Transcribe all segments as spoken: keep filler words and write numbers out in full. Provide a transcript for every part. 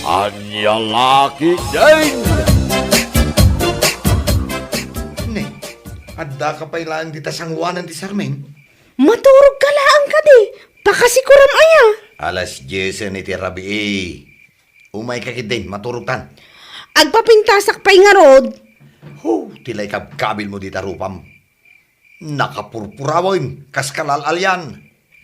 Ania la ketdin? Ne, addaka pay laeng dita sangoanan ti sarming? Maturogka laeng kadi, pakasikuram aya. Alas diesen iti rabii. Umayka ketdin, maturogtan. Agpapintasak pay ngarud. Ho, ti la ikabkabilmo dita rupam. Nakapurpurawen, kas kalal-alian.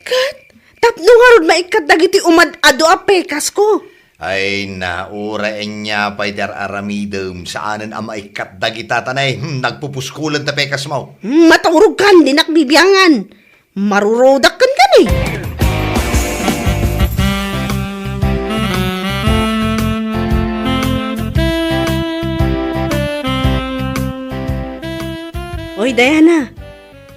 Ket, tapno ngarud maikkat dagiti umad-ado a pekasko. Ay na, uray ania pay ti ar-aramidem, saanen a maikkat dagita, ta nay, hmm, nagpupuskulen ti pekasmo. Hmm, maturogkan, dinak bibiangan. Marurodak kenka ni. Oy, Diana,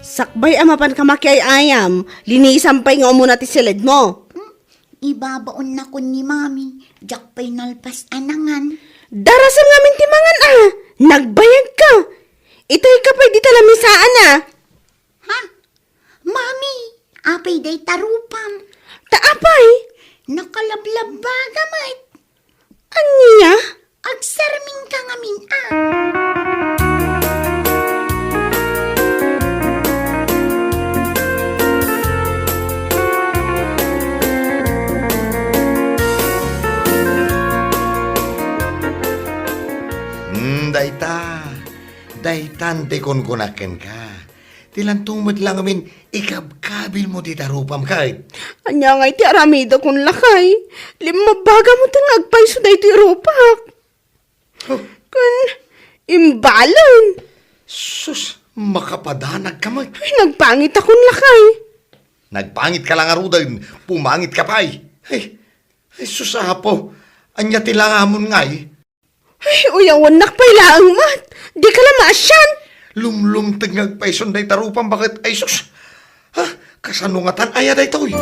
sakbay a mapanka makiay-ayam, linisam pay nga umuna ti siledmo. Hmm? Ibabaonnakon ni Mami, diak pay nalpas a nangan. Darasem ngamin ti mangan a, nagbayagka. Itayka pay dita lamisaan a. Ha? Mami, apay dayta rupam? Ta apay? Nakalablabbaga met. Ania? Agsarmingka ngamin a. Hmm, dayta. Daytan ti kunkunak kenka. Ti lantong met la ngamin ikabkabilmo dita rupam, ket. Ania ngay ti aramidakon, lakay? Limmabbagam met nga agpayso daytoy rupak. Oh. Ken, imbalon. Sus, makapadanagka met. Ay, nagpangitakon, lakay. Nagpangitka la ngaruden, pumangitka pay. Ay, ay, sus, Apo, ania ti langamon ngay? Ay, uyawennak pay laeng met. Dika la maasian. Lumlumteg nga agpayson dayta rupam baket. Ay, sus! Ha? Kasano ngatan aya daytoy?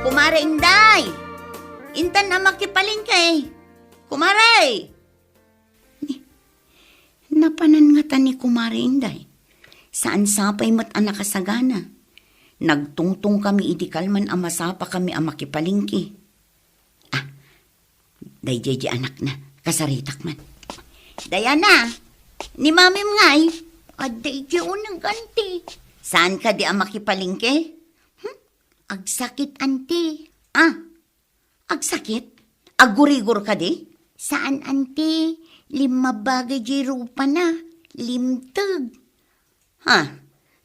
Kumare Inday! Intan a makipalengke. Kumare! Ni, napanan ngata ni Kumare Inday. Saan sapay met a nakasagana. Nagtungtongkami idi kalman a masapakami a makipalengke. Ah, daydiay diay anakna, kasaritak man. Diana, ni Mamim ngay, adda idiay uneg, anti. Saan kadi a makipalengke? Hmm? Agsakit, anti. Ah, agsakit? Aggurigor kadi? Saan, anti. Limmabbagay diay rupana. Limteg. Ha?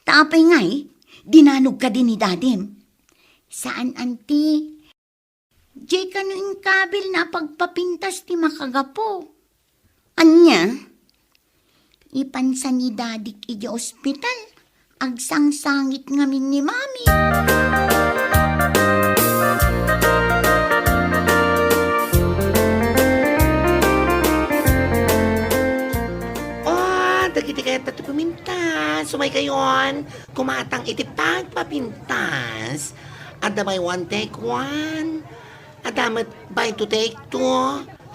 Ta apay ngay? Dinanog kadi ni dadim? Saan, anti. Diay kano inkabilna a pagpapintas ti makagapu. Ania? Ipansa ni dadik idiay ospital, agsangsangit ngamin ni Mami. Oh, dagiti kayat ti pumintas, umaykayon. Kumatang iti pagpapintas. Adda buy one, take one. Adda met buy two, take two.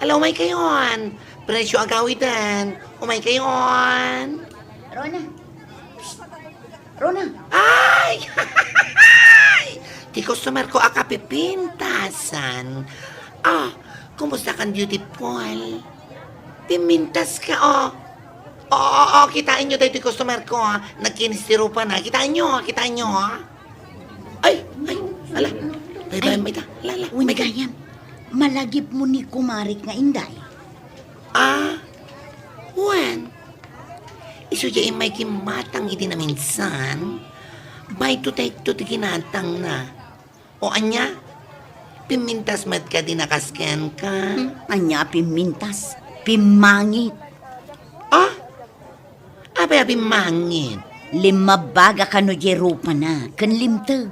Ala, umaykayon. Presyo agawiden. Umaykayon. Rona. Psst. Rona. Ay! Ti customer ko a kapipintasan. Ah, kumusta kan, beautiful? Pimmintas ka, oh. Oo, oo, oo, kitaenyo daytoy customer ko, ah. Nagkinis ti rupana. Kitaenyo, kitaenyo, ah. Ay, ay, ala. Bye-bye, ay, mayta. Ala, ala, wen mayta. Gayam, malagipmo ni kumarik nga Inday? Ah, wen. Isu diay immay kimmatang iti naminsan. Buy two, take two ti kinatangna. O ania? Pimmintas met kadi a kas kenka? Hmm, ania a pimmintas? Pimmangit. Ah? Apay a pimmangit? Limmabbaga kano diay rupana ken limteg.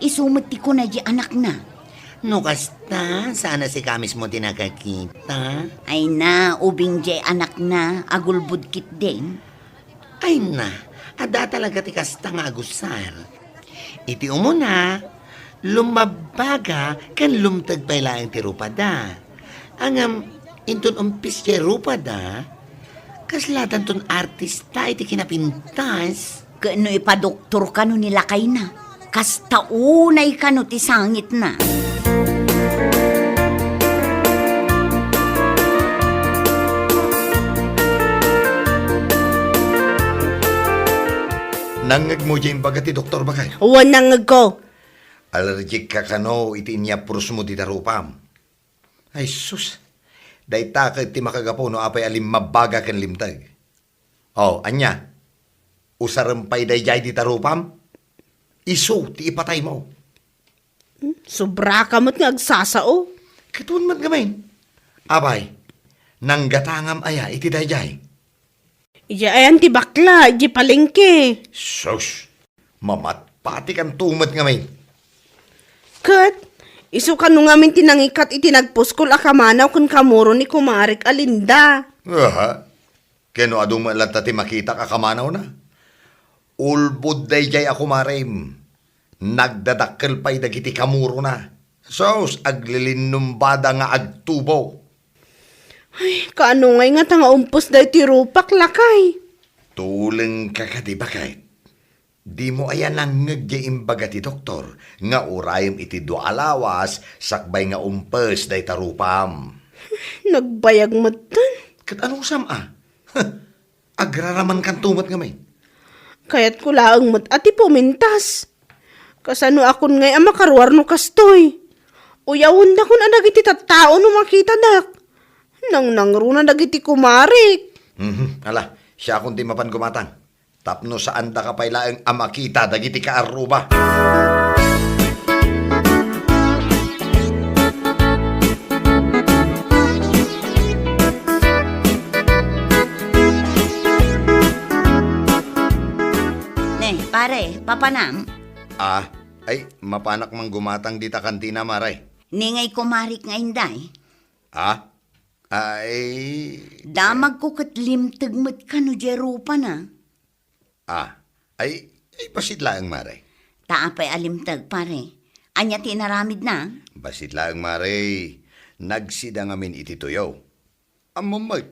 Isu met ti kuna diay anakna. No kasta, saan a sika mismo ti nakakita? Ay na, ubing diay anakna, agulbod ketdin. Ay na, adda talaga ti kasta nga agusar. Iti umuna, lummabbaga ken lumteg pay laeng ti rupada. Ngem, inton umpis diay rupada, Kaslatanton artista iti kinapintas. Ket no ipadoktor kano ni lakayna, kasta unay kano ti sangitna. Nangngegmo diay imbaga ti doktor, baket? Wen, nangngegko. Allergic ka kano iti inyaprusmo ti tarupam? Ay, sus! Dayta ket ti makagapu no apay a limmabbaga ken limteg. O, ania? Usarem pay daydiay ti tarupam? Isu ti ipataymo. Hmm, sobraka met nga agsasao. Ket wen met ngamin. Apay, nanggatangam aya iti daydiay? Idiay ayan ti bakla, idiay palengke. Sus! Mamatpatikanto met ngamin. Ket, isu kano ngamin ti nangikat iti nagpuskol a kamanaw ken kamuro ni kumarek a Linda. Aha. Ken no adu met latta ti makitak a kamanawna? Ulbod daydiay a kumarem. Nagdadakkel pay dagiti kamurona. Sus, aglilinnumbada nga agtubo. Ay, kaano ngay ngata nga umpes daytoy rupak, lakay? Tulengka kadi, baket? Dimo aya nangngeg diay imbaga ti doktor nga urayem iti dua a lawas sakbay nga umpes dayta rupam? Nagbayag metten. Ket anusam a? Agraramankanto met ngamin. Kayatko laeng met a ti pumintas. Kasano akon ngay a makaruar no kastoy? Uyawendakon a dagiti tattao no makitadak. Nangnangruna dagiti kumarek. Mhm, ala, siakon ti mapan gumatang. Tapno saandaka pay laeng a makita dagiti kaarruba. Ne, pare, papanam? Ah, ay, mapanak man gumatang dita kantina, mare. Ni ngay kumarik nga inday? Ah? Ay. Damagko ket limteg met kano diay rupana. Ah, ay, ay, bassit laeng, mare. Ta apay a limteg, pare? Ania ti inaramidna? Bassit laeng, mare. Nagsida ngamin iti tuyo. Ammom met,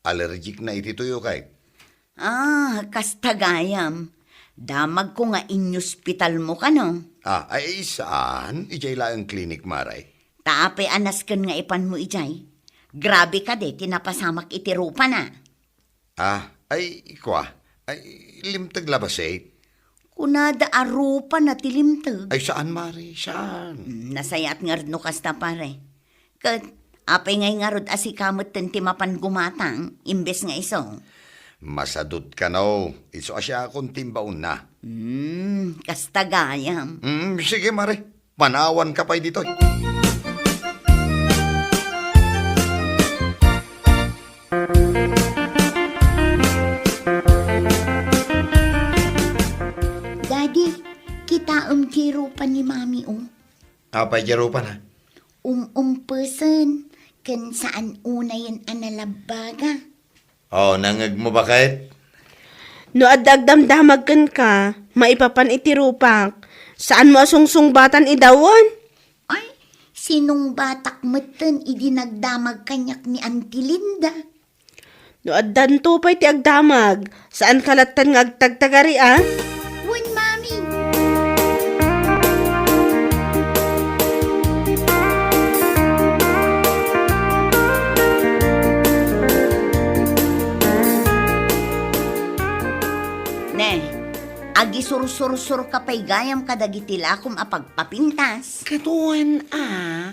allergic na iti tuyo kay. Ah, kasta gayam. Damagko nga inyospitalmo kano. Ah, ay, saan? Idiay laeng klinik, mare. Ta apay a nasken nga ipanmo idiay? Grabe kadi ti napasamak iti rupana. Ah, ay, kua. Ay, limteg la bassit? Kunada a rupana ti limteg. Ay, saan, mare? Saan? Hmm, nasayaat ngarud no kasta, pare. Ket, apay ngay ngarud a sika metten ti mapan gumatang, imbes nga isu? Masadut kano, isu a siakon ti imbaonna. Hmm, kasta gayam. Hmm, sige, mare. Panawanka pay ditoy. Daddy, kitaem ti rupa ni Mami, o. Apay ti rupana? Um-, umpesen, ken saan unayen a nalabbaga. O, nangngegmo, baket? No adda agdamdamag kenka, maipapan iti rupak. Saanmo a sungsungbatan idawen? Ay, sinungbatak metten idi nagdamag kaniak ni Auntie Linda. No addanto pay ti agdamag, saanka lattan nga agtagtagari, a? Wen, Mami. Ne, agisursursurka pay gayam kadagiti lakom a pagpapintas. Ket wen a,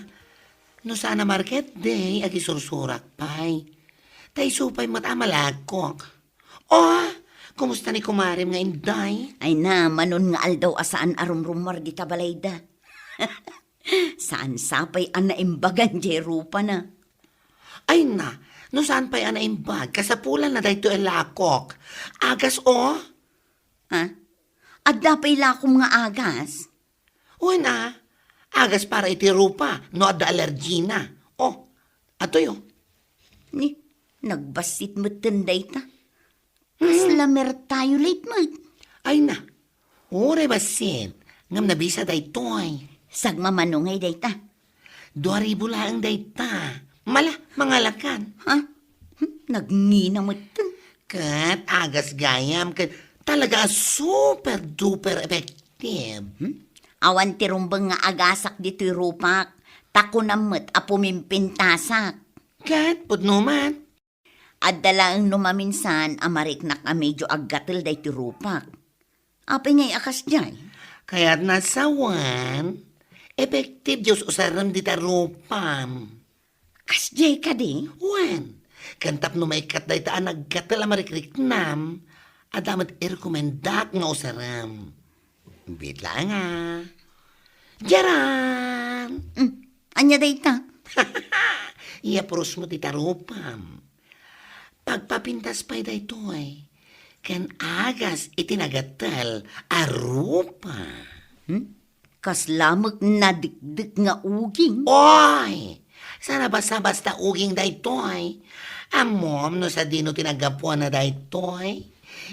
no sana market day, agisursurak pay. Ta isu pay met a malagkok. O, kumusta ni kumarem nga inday? Ay na, manon nga aldaw a saan a rumrumuar dita balayda. Saan sa pay a naimbagan diay rupana? Ay na, no saan pay a naimbag, kasapulanna daytoy a lakok. Agas, o. Ha? Adda pay lakom nga agas? Wen a, agas para iti rupa no adda allergina. O, adtoy, o. Ni, nagbassit metten dayta. Kasla mertayo late met. Ay na, uray bassit, ngem nabisa daytoy. Sagmamano ngay dayta? Dua ribu laeng dayta. Mala, mangalakan. Ha? Hmm? Nagngina metten. Ket agas gayam, ket talaga a super duper effective. Hmm? Awan ti rumbeng nga agasak ditoy rupak, ta kunam met a pumimpintasak. Ket pudno met. Adda laeng no maminsan a mariknak a medyo aggatel daytoy rupak. Apay ngay a kasdiay? Kayatna sawen, effective diay us-usarem dita rupam. Kasdiay kadi? Wen, ken tapno maikkat dayta a naggatel a marikriknam, adda met irekomendak nga usarem. Biit laeng a. Diaran! Hmm, ania dayta? Iya, puros mo ti tarupam. Pagpapintas pay daytoy, ken agas iti nagatel a rupa. Hmm? Kasla met nadikdek nga uging. Oy! Saan a basta-basta uging daytoy. Ammom no sadino ti naggapuana daytoy?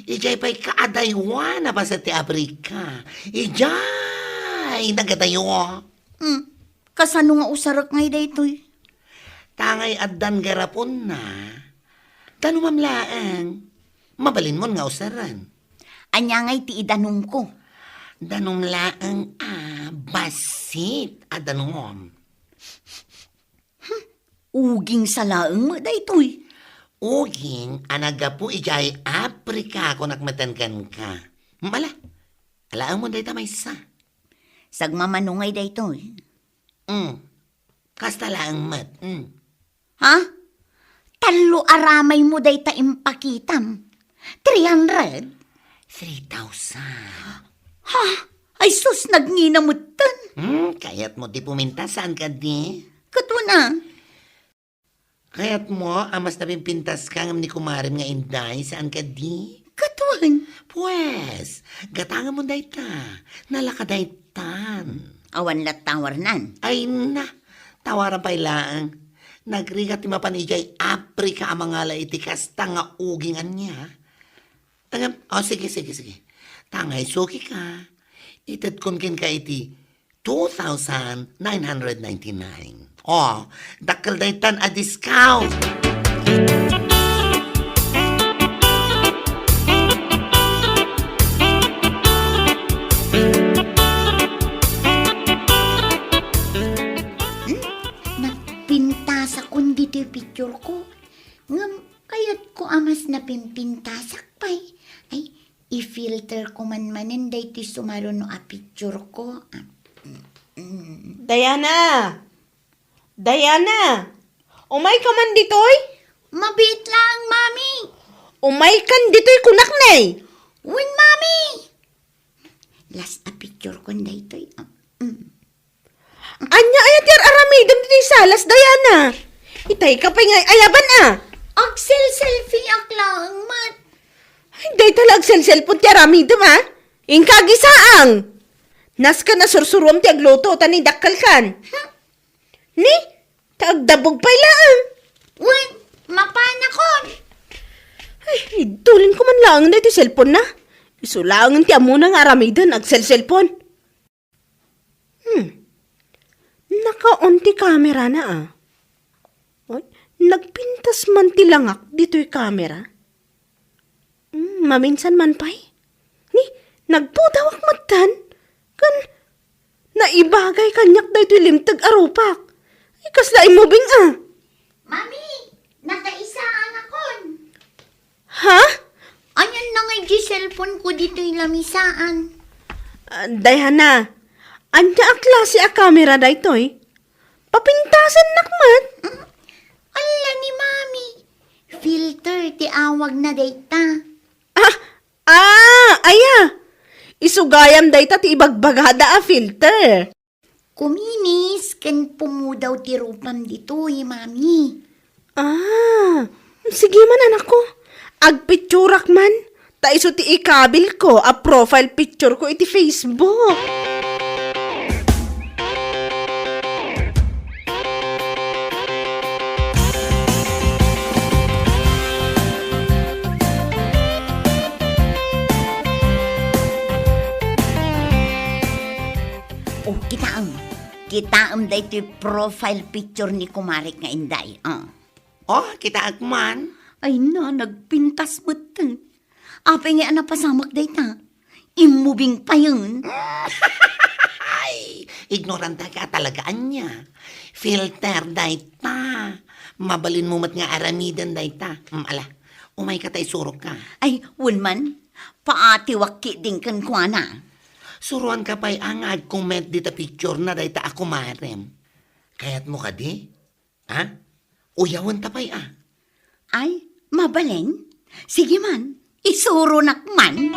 Idiay pay kaadaywan a paset ti Africa. Idiay nagadayo. Hmm. Kasano nga usarek ngay daytoy? Ta ngay addan garaponna, danumam laeng. Mabalinmon nga usaren. Ania ngay ti idanumko? Danum laeng a bassit a danum. Hmm, uging sa laeng met daytoy. Uging a naggapu idiay Africa, kunak metten kenka. Mala, alaemon dayta maysa. Sagmamano ngay daytoy. Mm. Kasta laeng met. Mm. Ha? Tallo a ramaymo dayta impakitam. Three hundred? Three thousand. Ha? Ay sus, nagngina metten. Hmm, kayatmo ti pumintas, saan kadi? Ket wen a. Kayatmo a mas napimpintaska ngem ni kumarem nga Inday, saan kadi? Ket wen. Pues, gatangamon dayta. Nalaka daytan. Awan latta warnan. Ay na, tawaran pay laeng. Nagrigat ti mapan idiay Africa a mangala iti kasta nga uging ania. Ngem, o, sige, sige, sige. Ta ngay sukika, itedkon kenka iti two thousand nine hundred ninety-nine. O, dakkel daytan a discount. Hmm? Nagpintasakon ditoy picture ko. Ngem kayatko a mas napimpintasak pay. Ay, i-filter ko man manen daytoy sumaruno a picture ko. Ah, mm, mm. Diana! Diana! Umayka man ditoy? Mabiit laeng, Mami. Umaykan ditoy kunak, nay. Wen, Mami. Last a picture kon daytoy. Ah, mm. Ania aya ti ar-aramidem ditoy salas, Diana? Itay ka pay nga ayaban, a? Agsel-selfie-ak laeng met. Ay, dayta la agsel-cellphone ti aramidem, a? Inka agisaang. Nasken a sursurom ti agluto, ta ni dakkelkan. Hmm. Ni, ta agdabog pay laeng. Wen, mapanakon. Ay, idulinko man laeng daytoy cellphone na. Isu laeng ti ammona nga aramiden, agsel-cellphone. Hmm. Naka-on ti camera na, a. Oy, nagpintas man ti langak ditoy camera. Hmm, maminsan man pay. Ni, nagpudawak metten. Ken, naibagay kaniak daytoy limteg a rupak. Ay, kasla immubing, a. Mami, nakaisaan akon. Ha? Anian na ngay di cellphone ko ditoy lamisaan? Ah, Diana, ania a klase a camera daytoy? Papintasennak met. Mm, alla ni Mami. Filter ti awagna dayta. Ah, ah, aya. Isu gayam dayta ti ibagbagada a filter. Kuminis ken pumudaw ti rupam ditoy, Mami. Ah, sige man, anakko. Agpicturak man. Ta isu ti ikabilko a profile picture ko iti Facebook. O, kitaem. Kitaem daytoy profile picture ni kumarek nga Inday. Ah. O, kitaek man. Ay na, nagpintas metten. Apay nga a napasamak dayta? Immubing payen. Ay, ignorante ka talaga, ania. Filter dayta. Mabalinmo met nga aramiden dayta. Mm, ala, umayka ta isurok ka. Ay, wen man, paatiwak ketdin kenkuana. Suroanka pay a nga ag-comment dita picture na dayta a kumarem. Kayatmo kadi? Ha? Uyawen ta pay a. Ay, mabalin? Sige man, isuronak man.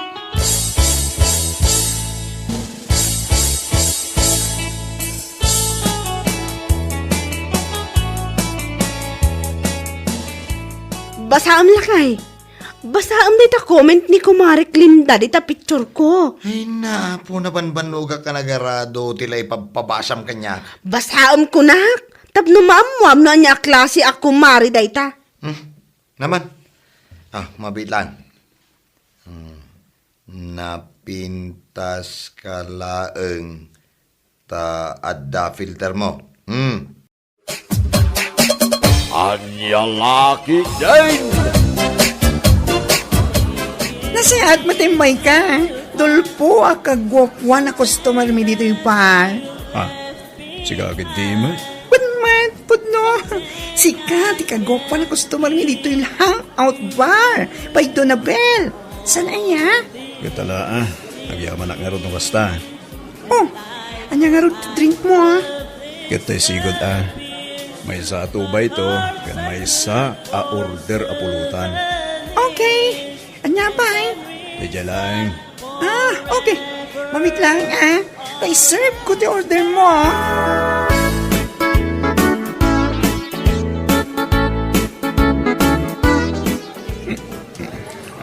Basaem lakay. Basaem dayta comment ni Kumarek Linda dita picture ko. Ay, napo, nabanbannogak a nagarado ti la ipabpabasam kaniak. Basaem kunak, tapno maammuam no ania a klase a kumare dayta. Hmm. Naman. Ah, mabitlan. Hmm. Napintas ka laeng ta adda filter mo. Hmm. Ania la ketdin? Nasayaat met immayka. Dolpo a kaguapuan a customer mi ditoy bar. Ah, sika ketdi met? Wen met, pudno. Sika ti kaguapuan a customer mi ditoy hangout bar. By Donabel. Saan aya? Ket ala, ah. Agyamanak ngarud no kasta. Oh, ania ngarud ti drink mo, ah? Ket tay sigud, ah. Maysa a two by two, ken maysa a order a pulutan. Okay. Ania pay? Daydiay laeng. Ah, okay. Mamit laeng, ah. Tay serve ko ti order mo, ah.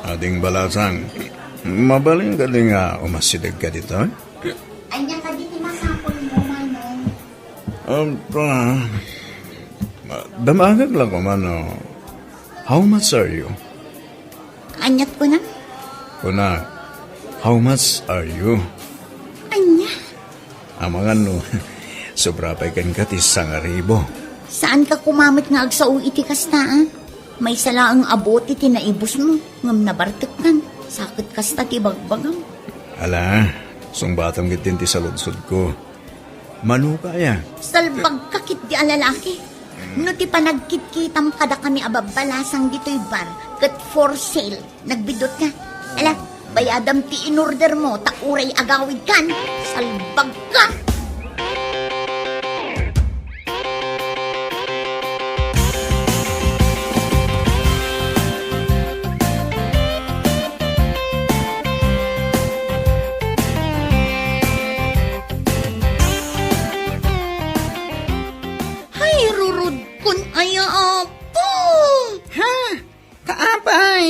Ading Balasang, mabalin kadi nga umasideg ka ditoy? Ania kadi ti masapul mo, Manong? Um, ah, damagek la koma no, how much are you? Aniat kuna? Kuna, how much are you? Ania? Amangan no, sobra pay kenka ti sangaribo. Saanka koma met nga agsao iti kasta, ah? Maysa laeng a bote ti naibusmo, ngem nabartekkan. Sa ket kasta ti bagbagam. Ala, sungbatam ketdin ti saludsodko. Mano ka aya? Salbagka ketdi a lalaki. No ti panagkitkitam kadakami a babbalasang ditoy bar, ket for sale. Nagbiddut ka? Ala, bayadam ti in-order mo, ta uray agawidkan. Salbag ka! Hay, rurudkon aya, Apo! Ha? Kaapay?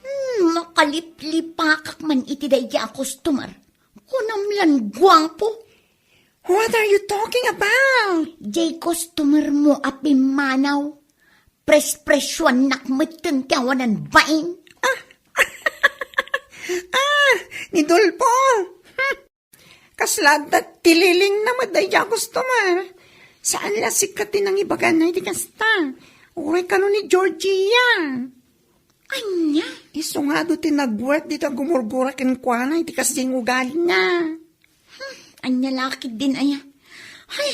Hmm, makaliplipakak man iti daydi a customer. Kunam lan guapo. What are you talking about? Jay customer mo a pimmanaw. Pres-presyuannak metten ti awanan bain. Ah, ni Dolpo. Hmm. Kasla adda ti lilingna met daydi a customer. Saan la sika ti nangibagana iti kasta. Uray kano ni Georgia. Ania? Isu nga adu ti nagwork dita gumurgura kenkuana iti kasdiay nga ugalina. Hmm, ania la ketdin aya? Hay,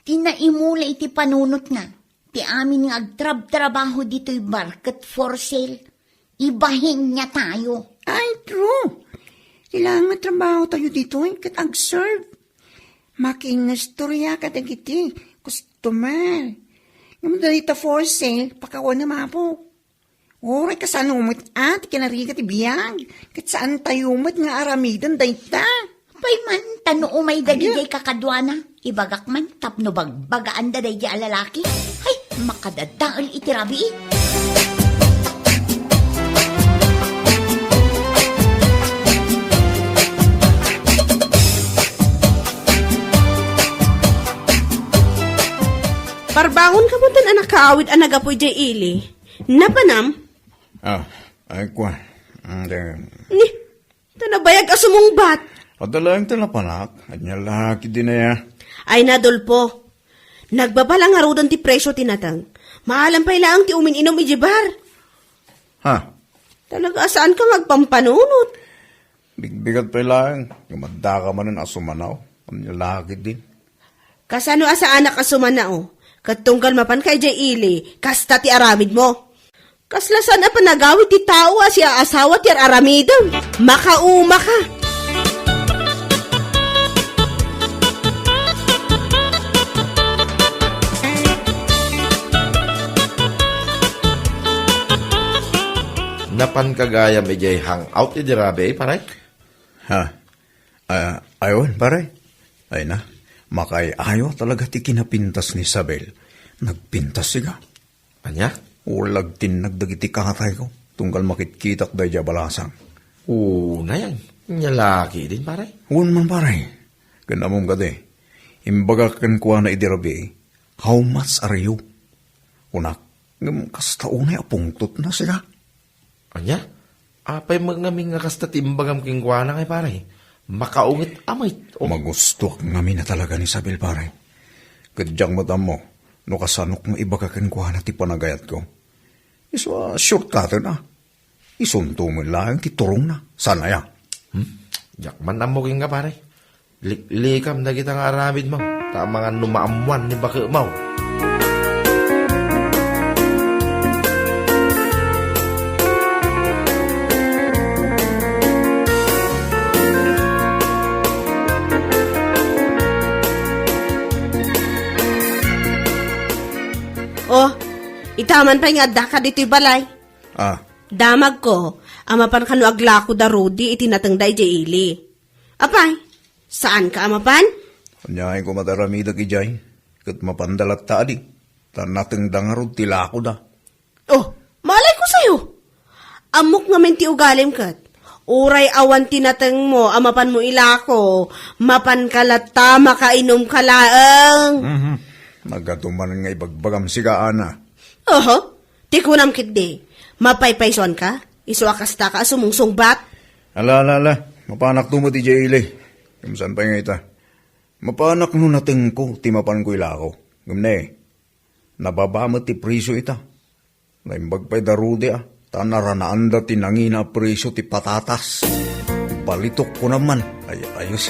ti naimula iti panunotna. Ti amin nga agtrabtrabaho ditoy bar ket for sale. Ibahin niya tayo. Ay, true. Kailangan nga trabaho tayo ditoy ket agserve. Makinistorya kadagiti customer. Ngem dayta for sale, pakawan na mapo. Uray kasano met a ti kinarigat ti biag, ket saan tayo met nga aramiden dayta. Apay man, ta no umay dagiti kakaduana, ibagak man tapno bagbagaanda daydi a lalaki. Hay, makadadael iti rabii. Parbangon ka mo tan a nakaawid a nagapu idiay ili. Napanam? Ah, ay, kwa. Mm, de- Ni, ta nabayag a sumungbat. Adda laeng ti napanak. Ania la ketdin aya? Ay, Adolfo. Nagbaba la ngaruden ti presio ti nateng. Maalam pay laeng ti umin-inum idiay bar. Ha? Talaga a saanka nga agpampanunot. Bigbigat pay laeng, nga maddaka manen a sumanaw. Ania la ketdin? Kasano a saanak a sumanaw? Ket tunggal mapanka idiay ili, kasta ti aramidmo. Kasla saan a panagawid ti tao a siaasawa ti ar-aramidem. Makaumaka. Napanka gayam idiay hangout idi rabii, pare? Ha? Ah, aywan, pare. Ay na, makaay-ayo talaga ti kinapintas ni Isabel. Nagpintas siga. Ania? Ulagtinnag dagiti katayko, tunggal makitkitak daydiay a balasang. Unay, ania la ketdin, pare? Wen man, pare. Ken ammom kadi, imbagak kenkuana idi rabii, "How much are you?" Kunak, ngem kasta unay a pungtotna siga. Ania? Apay met ngamin nga kasta ti imbagam kenkuana ngay, pare? Makaungit a met. Oh. Magustoak ngamin a talaga ni Isabel, pare. Ket diak met ammo no kasanok nga ibaga kenkuana ti panagayatko. Isu a shortcutten a. Isunto met laeng ti turongna. Saan aya? Hmm? Diak man ammo kenka, pare. Liklikam dagita nga aramidmo, ta amangan no maammoan ni baketmo. Oh, ita man pay nga addaka ditoy balay. Ah. Damagko, a mapan kano aglako da Rudy iti natengda idiay ili. Apay, saanka a mapan? Aniayen koma ti aramidek idiay, ket mapanda latta adi, ta natengda ngarud ti lakoda. Oh, malay ko sayo. Ammok ngamin ti ugalim ket. Uray awan ti natengmo a mapanmo ilako, mapanka latta, makainumka laeng. Mhm. Nagadu man nga ibagbagam siga, Ana. Oho, ti kunam ketdi, mapaypaysuanka, isu a kastaka a sumungsungbat. Ala, ala, ala, mapanakto met idiay ili. Ngem saan pay nga ita? Mapanak no natengko ti mapanko ilako. Ngem ne, nababa met ti presio ita. Naimbag pay da Rudy a, ta naranaanda ti nangina a presio ti patatas. Balitok kunam man. Ay, ayos.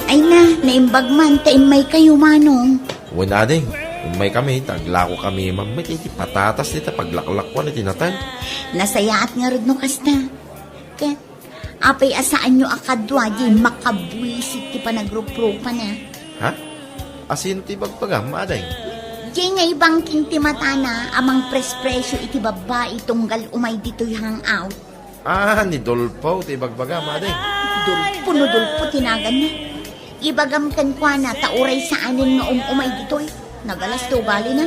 Ay na, naimbag man, ta immaykayo, Manong. Wen, ading, immaykami, ta aglakokami man met iti patatas dita paglaklakuan iti nateng. Nasayaat ngarud no kasta. Ket, apay a saanyo a kadua diay makabuisit ti panagruprupa na? Ha? Asino ti ibagbagam, ading? Diay nga ibangking ti matana a mangprespresyo iti babbai tunggal umay ditoy hangout. Ah, ni Dolpo ti ibagbagam, ading. Dolpo no Dolpo ti naganna. Ibagam kenkuana ta uray saanen nga um-umay ditoy. Nagalas ti ugalina.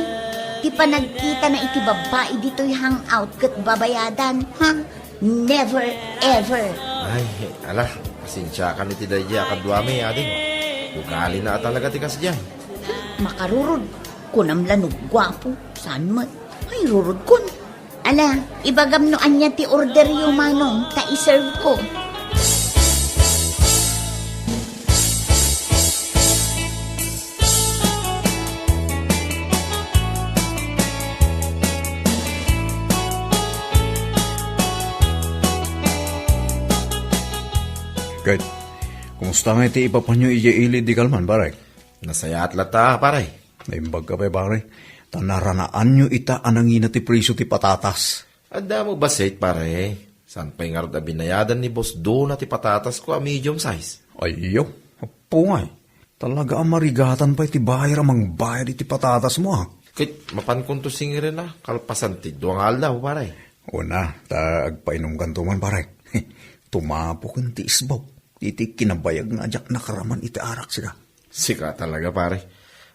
Ti panagkitana iti babbai ditoy hangout ket babayadan. Ha? Never ever. Ay, ala, pasensiakan iti daydiay a kaduami, ading. Ugalina a talaga ti kasdiay. Makarurod. Kunam la no guapo, saan met. Ay, rurodkon. Ala, ibagam no ania ti orderyo, Manong, ta iserveko. Ket, kumusta nga iti ipapanyo idiay ili idi kalman, pare? Nasayaat latta, pare. Naimbagka pay, pare. Ta naranaanyo ita a nangina ti presio ti patatas. Adda mo bassit, pare. Saan pay ngarud a binayadan ni Boss Dona ti patatasko a medium size? Ay, iyo. Apungay. Talaga a marigatan pay ti buyer a mangbayad iti patatasmo, a. Ket mapankonto singirena, kalpasan ti dua nga aldaw, pare. Una, ta agpainumkanto man, pare. Tumapoken ti isbaw. Iti kinabayag nga diak nakaraman iti arak, sika. Sika talaga, pare.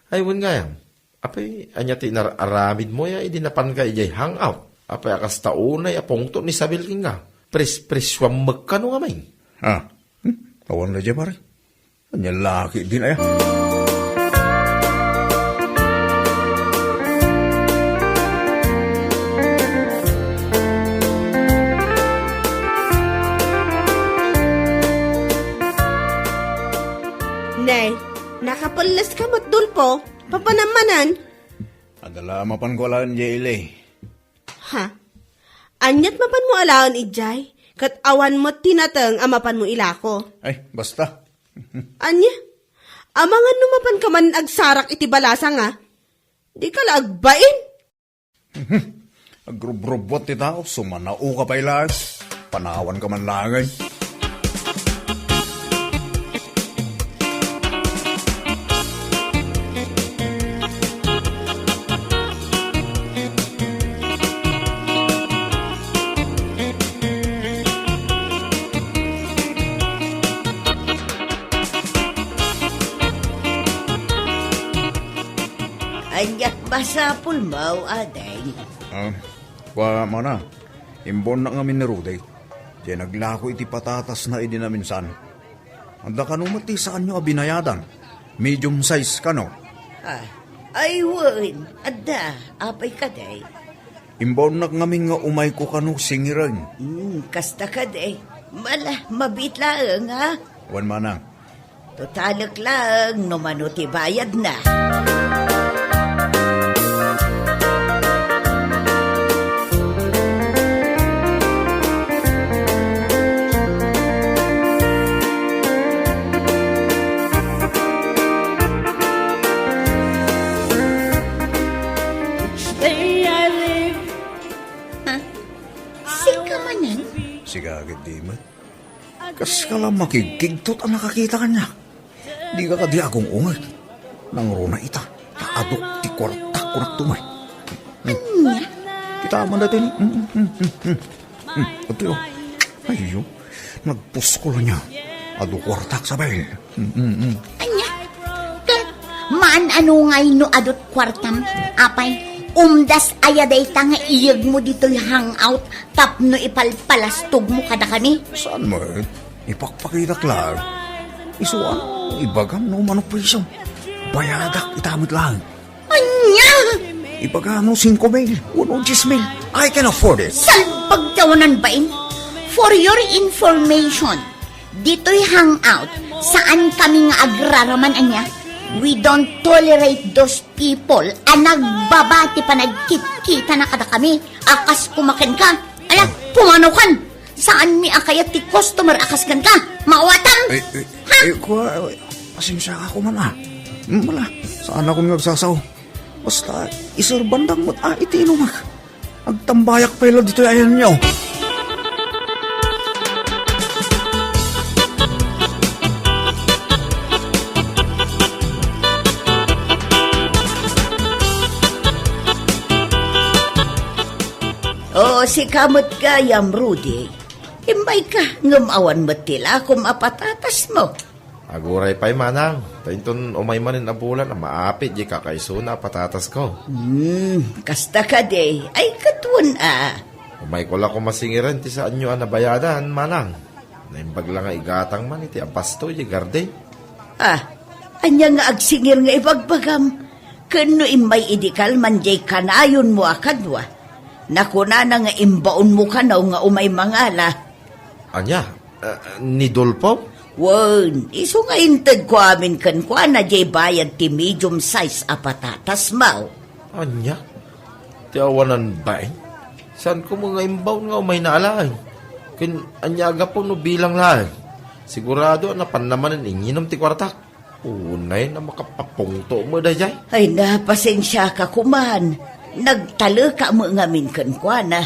Ay, wen gayam. Apay, ania ti inar-aramidmo ya idi napanka idiay hangout? Apay a kasta unay a pungtot ni Isabel kenka? Pres-, presyoam met kano ngamin? Ah, hmm? Awan na dia, pare. Ania la ketdin aya? Nay, nakapelles ka met, Dolfo. Papanam manen? Adda la mapanko alaen, Jay Eli. Ha? Aniat mapanmo alaen idiay? Ket awan met ti nateng a mapanmo ilako. Ay, basta. Ania? Amangan no mapanka manen agsarak iti balasang, a? Dika la agbain. Agrubrubbuat ti tao, sumanaoka pay laeng. Panawanka man laeng. Aniat masapulmo, ading? Ah, kua, mana, imbaonnak ngamin ni Rudy. Diay naglako iti patatasna idi naminsan. Adda kano met ti saanyo a binayadan? Medium size kano? Ah, ay wen, adda. Apay kadi? Imbaonnak ngamin nga umayko kano singiren. Hmm, kasta kadi. Mala, mabiit laeng, ha? Wen, manang. Totalek laeng no mano ti bayadna. Each day I live. Ha? Sika manen? Sika, agid di met. Kaska la makigkigtot a nakakita kaniak. Dika kadi agung-ungeg. Nangruna ita, ta aduk ti kuartak, kunak tumay. Ania? Kita man dati ni. Hmm, hmm, hmm, hmm. Hmm, ito yun. Ayo, nagpusko la niya. Adu kuartak, sabay. Hmm, hmm, hmm. Ania? Ket, maan ano ngay no adut kuartam? Apay, umdas aya dayta nga iyegmo ditoy hangout tapno ipalpalastogmo kadakami? Saan met? Ipakpakitak laeng. Isu ano, ibagam no mano presyo. Bayadak ita met laeng. Ania? Ibagam no singko mil, wenno dies mil. I can afford it. Salbag ti awanan bain. For your information, ditoy hangout, saan kami nga agraraman, ania? We don't tolerate those people a nagbaba ti panagkitkitana kadakami a kas kumakenka. Ala, pumanaw kan! Saanmi a kayat ti customer a kas kenka? Maawatam! Ay, ay, Ha? Ay, kua, ay, pasensiaka koma, a. Hmm, wala, saanakon nga agsasao. Basta, iserbandak met, a, iti inumak. Agtambayak pay la ditoy ayanyo. O, sika met gayam, Rudy. Immayka, ngem awan met ti lakom a patatasmo. Aguray pay, manang. Ta inton umay manen a bulan a maapit diay kakaisuna a patatasko. Hmm, kasta kadi. Ay, ket wen a. Umayko la koma singiren ti saanyo a nabayadan, manang. Naimbag la nga igatang man iti abasto diay garden. Ah, ania nga agsingir nga ibagbagam? Ken no immay idi kalman diay kanayonmo a kadua, nakunana nga imbaonmo kano nga umay mangala. Ania? Ah, ni Dolfo? Wen, isu nga intedko amin kenkuana diay bayad ti medium size a patatasmo. Ania? Ti awanan bain? Saanko met nga imbaon nga umayna a laeng? Ken ania a gapu no bilang laeng? Sigurado a napanna manen inginum ti kuartak. Unay a makapapungto met daydiay. Ay, na, pasensiaka koman. Nagtaleka met ngamin kenkuana.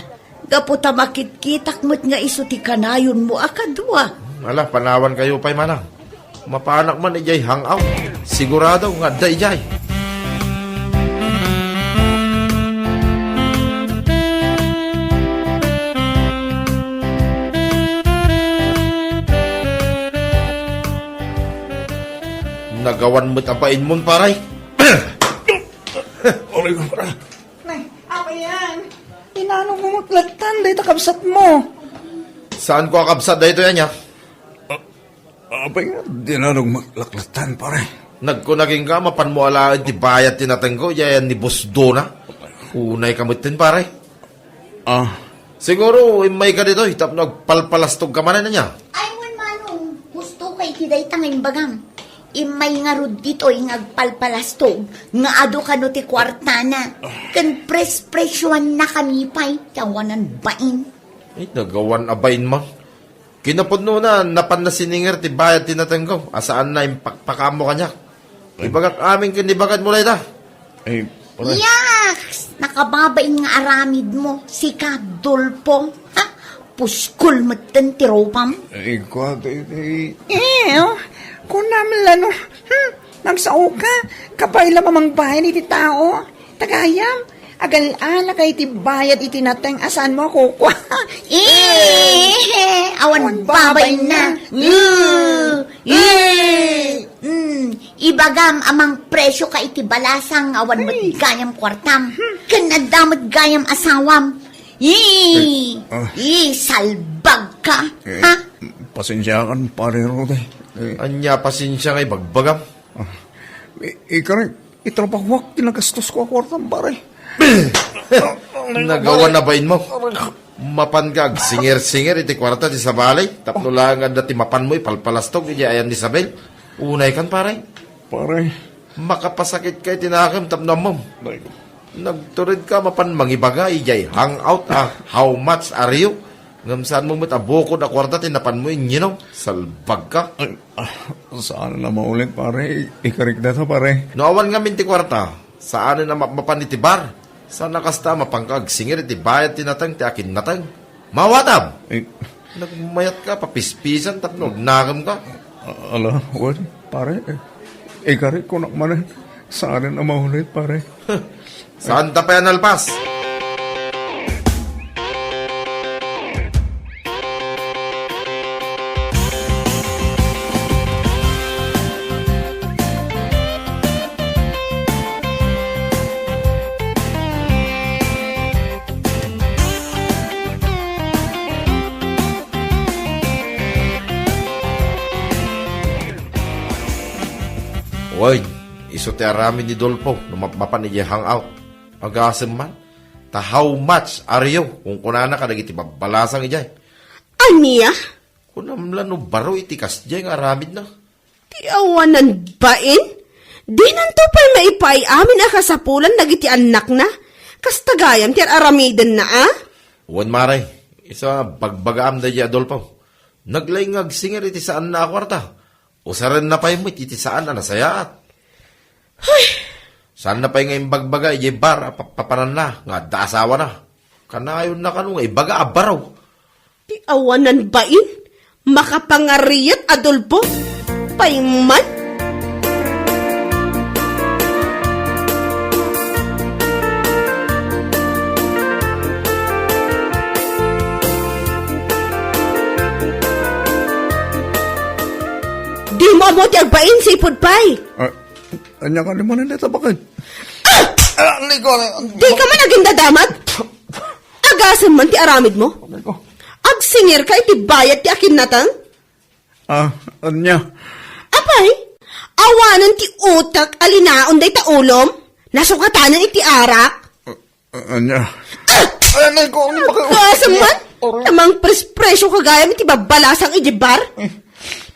Gapu ta makitkitak met nga isu ti kanayonmo a kadua. Ala, panawankayo pay, manang. Mapanak man idiay hangout. Sigurado nga adda idiay. Nagawan met a bainmon, pare. Aray ko, pare. Nay, apa yan? Inanogmo met lattan dayta kabsatmo? Saanko a kabsat daytoy, ania? Ah, apay nga, dinanogmo met lattan, pare. Nagkuna kenka, mapanmo alaen ti bayad ti natengko, idiay ni Boss Dona. Unayka metten, pare. Ah. Siguro, immayka ditoy, tapno agpalpalastogka manen, ania? Ay, wen, manong, gusto kay ti dayta nga imbagam. Immay ngarud ditoy nga agpalpalastog nga adu kano ti kuartana. Ken pres-presuannakami pay ti awanan bain. Ay, nagawan a bain man. Kinapudnona, napanna sininger ti bayad ti natengko, a saanna impakpakaammo kaniak. Ay. Ibagak amin ken ibagad mo dayta. Ay, pare. Yaks! Nakababain nga aramid mo, sika, Dolpo. Ha? Puskol metten ti rupam. Ay, kwa, ti, ti. Eh, oh, kunam la no. Hmm, nagsao ka. Kabay la mamangbayan iti tao. Tagayam, agal-ala kay ti bayad iti nateng a saan mo a kukua. Eh, awan babain na. Eh, eh. Mm, ibagam a mangpresyo ka iti balasang awan met gayam kuartam. Ken adda met gayam asawam. Ih! Eh, ah. Ih, salbag ka, Eh, ha? Pasensiakan, Pare Rudy. Eh. Ania pasensia nga ibagbagam? Ah. I-, ikari, itrabahuak ti nagastosko a kuartam, pare. Nagawan a bain mo. Mapan ka agsinger-singer iti kuarta ti sabali, tapno laeng adda ti mapan mo ipalpalastog iti ayan ni Isabel. Unay kan, pare. Pare. Makapasakit ka iti nakem tapno ammom. Ay. Nagtured ka mapan mangibaga idiay hangout a how much are you? Ngem saan mo met a bukod a kuarta ti napan mo inyinom? Salbag ka. Ay, ah, saan a maulit, pare. Ikarik data, pare. No awan ngamin ti kuarta, saan a mapmapan iti bar. Saan a kasta, mapan ka agsinger iti bayad ti nateng ti akinnateng. Mawatam! Eh. Nagmayat ka, papispisan, tapno agnakem ka. A-, ala, wen, pare, eh, ikarik kunak manen, saan a maulit, pare. Saan ta pay a nalpas? Wen, isu ti aramid ni Dolpo no mapmapan idiay hangout. Agasem man, ta how much are you? Kunkunana kadagiti babbalasang idiay. Ania? Kunam la no baro iti kasdiay nga aramidna. Ti awanan bain? Dinanto pay maipaay amin a kasapulan dagiti annakna. Kasta gayam ti ar-aramidenna, a? Wen, mare, isu a bagbagaam daydiay a Dolpo. Naglaing nga agsinger iti saanna a kuarta. Usarenna pay met iti saan a nasayaat. Hay! Saanna pay nga imbagbaga idiay bar a papapananna nga adda asawana. Kanayonna kano nga ibaga a baro. Ti awanan bain, makapangariat a Dolpo. Payman. Dimo ammo ti agbain, sipud pay. Ah, ania kadi manen dayta baket? Ah! Ah, Nico, ah, Dika man agindadamat? Agasem man ti aramidmo? Nico. Agsinger ka iti bayad ti akinnateng? Ah, ania? Apay, awanen ti utek a linaon dayta ulom? Nasukatanen iti arak? Ah, ania? Ah! Ay, Nico, ano ba kayo? Agasem man? Aray. Tamang pres-presyo ka gayam iti babbalasang iti bar? Eh.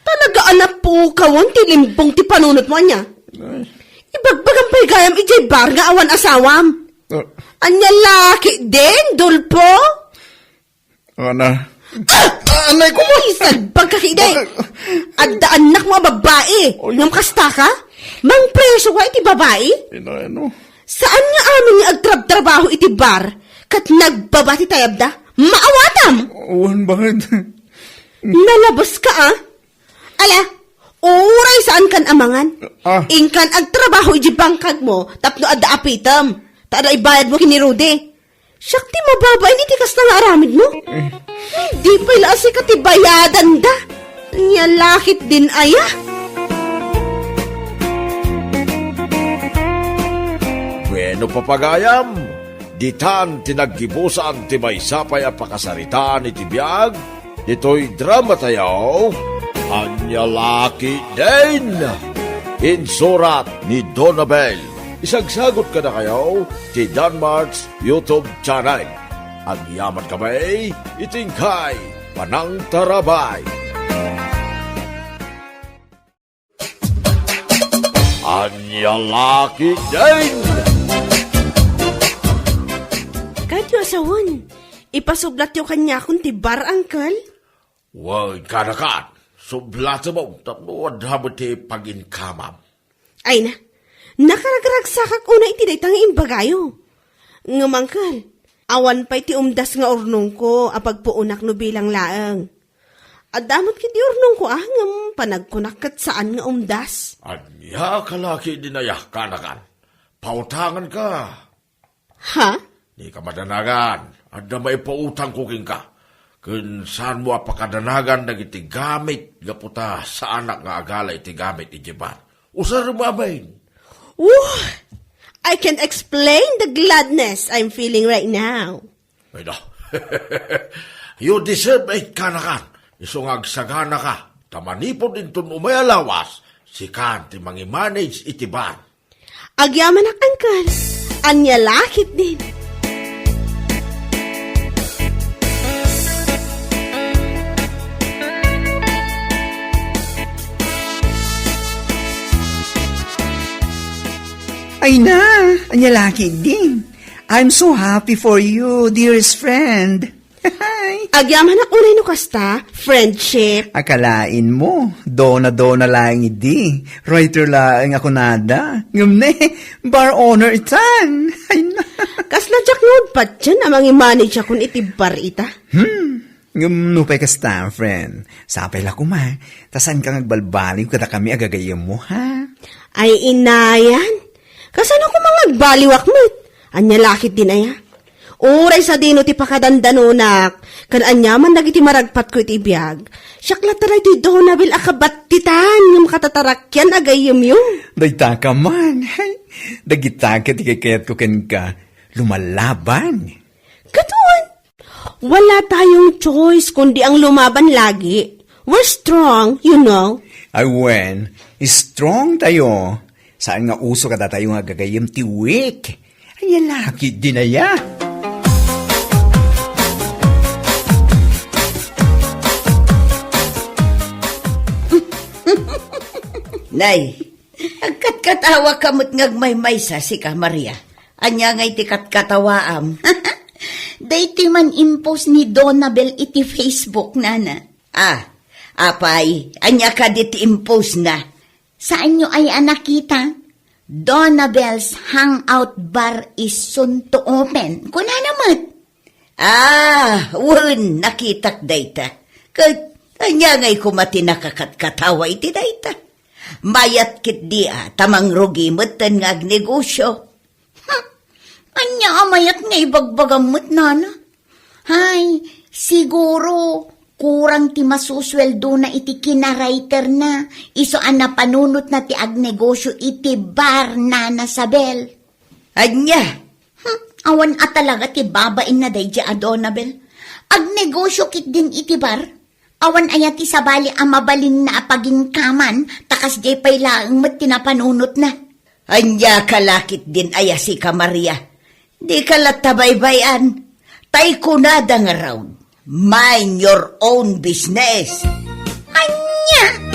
Talaga a napukawon ti limbong ti panunotmo, ania? Ay. Ibagbagam pay gayam iti bar nga awan asawam. Ah. Ania la ketdin, Dolpo? Ana. Ah! Ah, anay ko mo! Ay, salbag ka ketdi! Bakit? Adda annakmo a babbai! Oy. Ngem kasta ka? Mangpresyo ka iti babai? Ina, ano? Saan nga amin nga agtrabtrabaho iti bar ket nagbaba ti tayabda? Maawatam! Wen, bakit? Nalabas ka, a? Ala, uray saan kan amangan. Ah. Inkan agtrabaho iti bangkagmo tapno adda apitem. Ta adda ibayadmo ken ni Rudy. Siak ti mababain iti kasta nga aramidmo. Eh. Di pay la a sika ti bayadanda. Ania la ketdin aya? Bueno, papagayam, ditan ti naggibusan ti maysa pay a pakasaritaan iti biag. Ditoy dramatayo, Ania la ketdin? Insurat ni Donabel. Isagsagut kadakayo ti Danmart's YouTube channel. Agyaman kami iti inkay panangtarabay. Ania la ketdin? Kayo a sawen, ipasublatyo kaniakon ti bar, Uncle? Wen, kanakan, sublatem tapno adda met ti paginkamam. Ay na, nakaragragsakak unay iti dayta nga imbagayo. Ngem, Uncle, awan pay ti umdas nga urnongko a pagpuonak no bilang laeng. Adda met ketdi urnongko a, ngem panagkunak ket saan nga umdas. Ania ka la ketdin aya, kanakan? Pautanganka. Ha? Dika madanagan. Adda maipautangko kenka. Ken saanmo a pakadanagan dagiti gamit gapu ta saanak nga agala iti gamit idiay bar. Usarem amin. Woo! I can't explain the gladness I'm feeling right now. Ay, no. You deserve it, kanakan. Isu nga agsaganaka, ta manipud inton umay a lawas, sikan ti mangimanage iti bar. Agyamanak, Uncle. Ania la ketdin? Ay na, ania la ketdin? I'm so happy for you, dearest friend. Agyamanak unay no kasta, friendship. Akalaenmo, dona-dona laeng idi. Writer laeng a kunada. Ngem ne, bar owner itan. Ay na. Kasla diak nga patien a mangimanage akon iti bar ita. Hmm. Ngem nupay kasta, friend, sapay la koma, ta saanka nga agbalbaliw kadakami a gagayyemmo, ha? Ay, inayan. Kasano koma nga agbaliwak met? Ania la ketdin aya? Uray sadino ti pakadandanonak, ken aniaman dagiti maragpatko iti biag. Siak latta daytoy Donabel a kabattitan ngem katatarakyan a gayyemyo. Dayta ka man. Dagita ket ti kayatko kenka, lumalaban. Ket wen, wala tayong choice kundi ang lumaban lagi. We're strong, you know. Ay wen, strong tayo. Saan nga uso kadatayo nga gagayyem ti weak? Ania la ketdin aya? Nay, agkatkatawa ka met nga agmaymaysa, sika, Maria. Ania ngay ti katkatawaam? Daytoy man impost ni Donabel iti Facebook, nana. Ah, apay, ania kadi ti impost na? Saanyo aya a nakita? Donabel's Hangout Bar is soon to open. Kunana met. Ah, wen, nakitak dayta. Ket ania ngay koma ti nakakatkatawa iti dayta? Mayat ketdi a, ta mangrugi metten nga agnegosio. Hmm. Ania a mayat nga ibagbagam met, nana? Hay, siguro, kurang ti masusueldona iti kinarayterna, isu a napanunotna ti agnegosio iti bar, Nana Sabel. Ania? Hmm, awan a talaga ti babainna daydiay a Donabel. Agnegosio ketdin iti bar? Awan aya ti sabali a mabalinna a paginkaman, ta kasdiay pay laeng met ti napanunotna. Ania ka la ketdin aya, sika, Maria? Dika latta baybay-an. Tay kunada ngarud, mind your own business. Ania?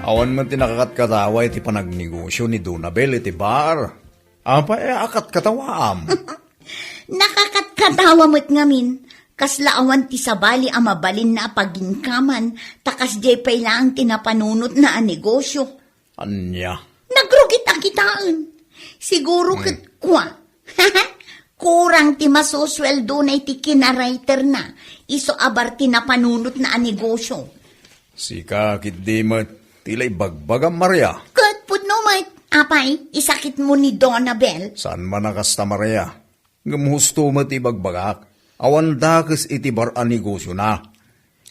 Awan met ti nakakatkatawa iti panagnegosio ni Donabel iti bar. Apay a katkatawaam? Nakakatkatawa met ngamin. Kasla awan ti sabali a mabalinna a paginkaman, ta kasdiay pay laeng ti napanunotna a negosio. Ania? Nagrugit a kitaen. Siguro ket kua. Kurang ti masusueldona iti kinarayterna, isu a bar ti napanunotna a negosio. Sika ketdi met ti la ibagbagam, Maria. Ket pudno met, apay, isakitmo ni Donabel? Saan man a kasta, Maria. Ngem husto met ti ibagbagak. Awan dakes iti bar a negosiona.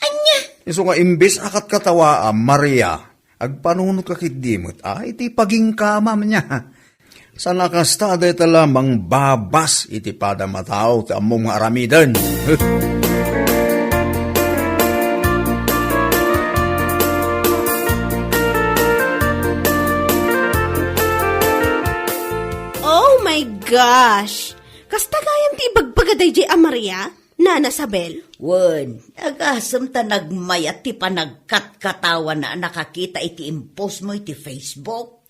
Ania? Isu nga imbes a katkatawaam, Maria, agpanunotka ketdi met a iti paginkamam nia. Saan a kasta, dayta la mangbabas iti padam a tao ti ammom nga aramiden. Oh my gosh! Kasta gayam ti ibagbaga daydiay a Maria, Nana Sabel? Wen, agasem ta nagmayat ti panagkatkatawana a nakakita iti impostmo iti Facebook.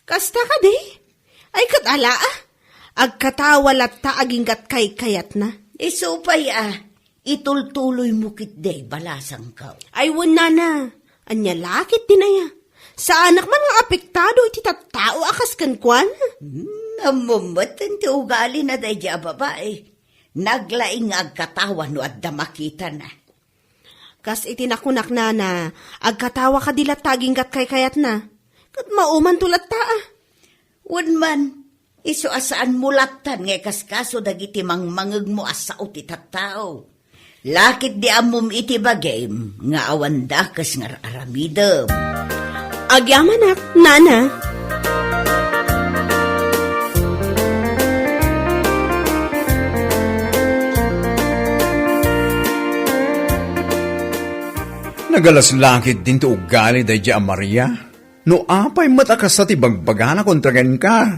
Kasta kadi? Ay, ket ala, a. Agkatawa latta aginggat kaykayatna. Isu pay, a. Itultuloymo ketdi, balasangko. Ay, wen, Nana. Ania la ketdin aya? Saanak man nga apektado iti tattao a kas kenkuana. Hmm, ammom met ti ugalina daydiay a babai. Naglaing nga agkatawa no adda makitana. Kas iti nakunak, Nana, agkatawa kadi latta aginggat kaykayatna. Ket maumanto latta, a. Wen man, isu a saanmo lattan nga ikaskaso dagiti mangmangegmo a sao ti tattao. La ketdi ammom iti bagim nga awan dakes nga ar-aramidem. Agyamanak, Nana. Nagalas la ketdin ti ugali daydiay a Maria? No apay met a kasta ti bagbagana kontra kenka?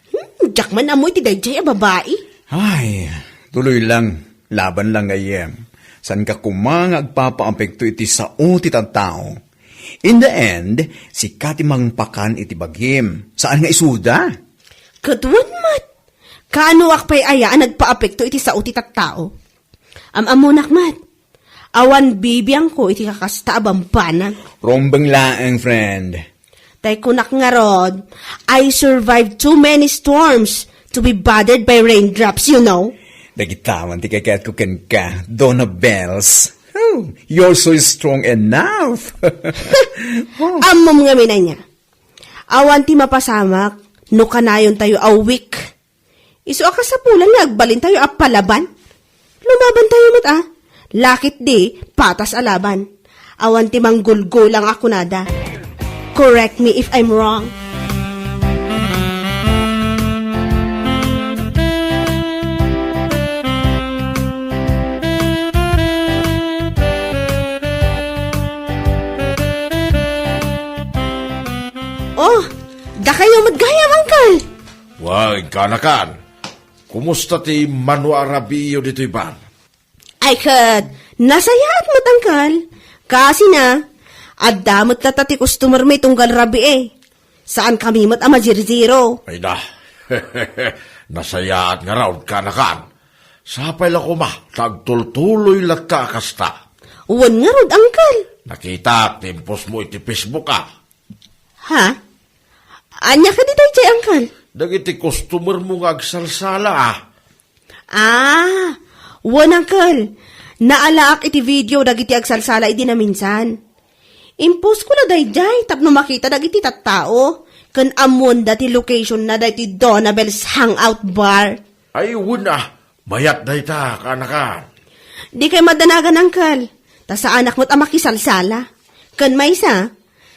Hmm, diak man ammo iti daydiay a babai. Ay, tuloy lang. Laban lang, gayyem. Saanka koma nga agpapaapekto iti sao ti tattao. In the end, sika ti mangpakan iti bagim. Saan nga isuda? Ket wen met. Kaanoak pay aya a nagpaapekto iti sao ti tattao? Am-ammonak met. Awan bibiangko iti kakasta a bambanag. Rumbeng laeng, friend. Tay kunak ngarud, I survived too many storms to be bothered by raindrops, you know. Dagita man ti kayatko kenka, Donna Bells. Oh, you're so strong enough. Oh. Ammom ngamin ania. Awan ti mapasamak no kanayontayo a weak. Isu a kasapulan nga agbalintayo a palaban. Lumabantayo met, a. La ketdi, patas a laban. Awan ti manggulgulang a kunada. Correct me if I'm wrong. Oh, dakayo met gayam, Uncle. Wen, kanakan. Kumusta ti mano a rabiiyo ditoy bar? Ay ket, nasayaat met, Uncle. Kasina, adda met latta ti customer mi tunggal rabii. Saankami met a mazirziro. Ay na, nasayaat ngarud, kanakan. Sapay la koma ta agtultuloy latta a kasta. Wen ngarud, Uncle. Nakitak ti impostmo iti Facebook, a. Ha? Ania kadi daydiay, Uncle? Dagiti customer mo nga agsalsala, a. Ah, wen, Uncle. Naalaak iti video dagiti agsalsala idi naminsan. Impostko la daydiay tapno makita dagiti tattao ken ammoenda ti location na daytoy Donabel's Hangout Bar. Ay, wen, a. Mayat dayta, kaanakan. Dikay madanagan, Uncle. Ta saanak met a makisalsala. Ken maysa,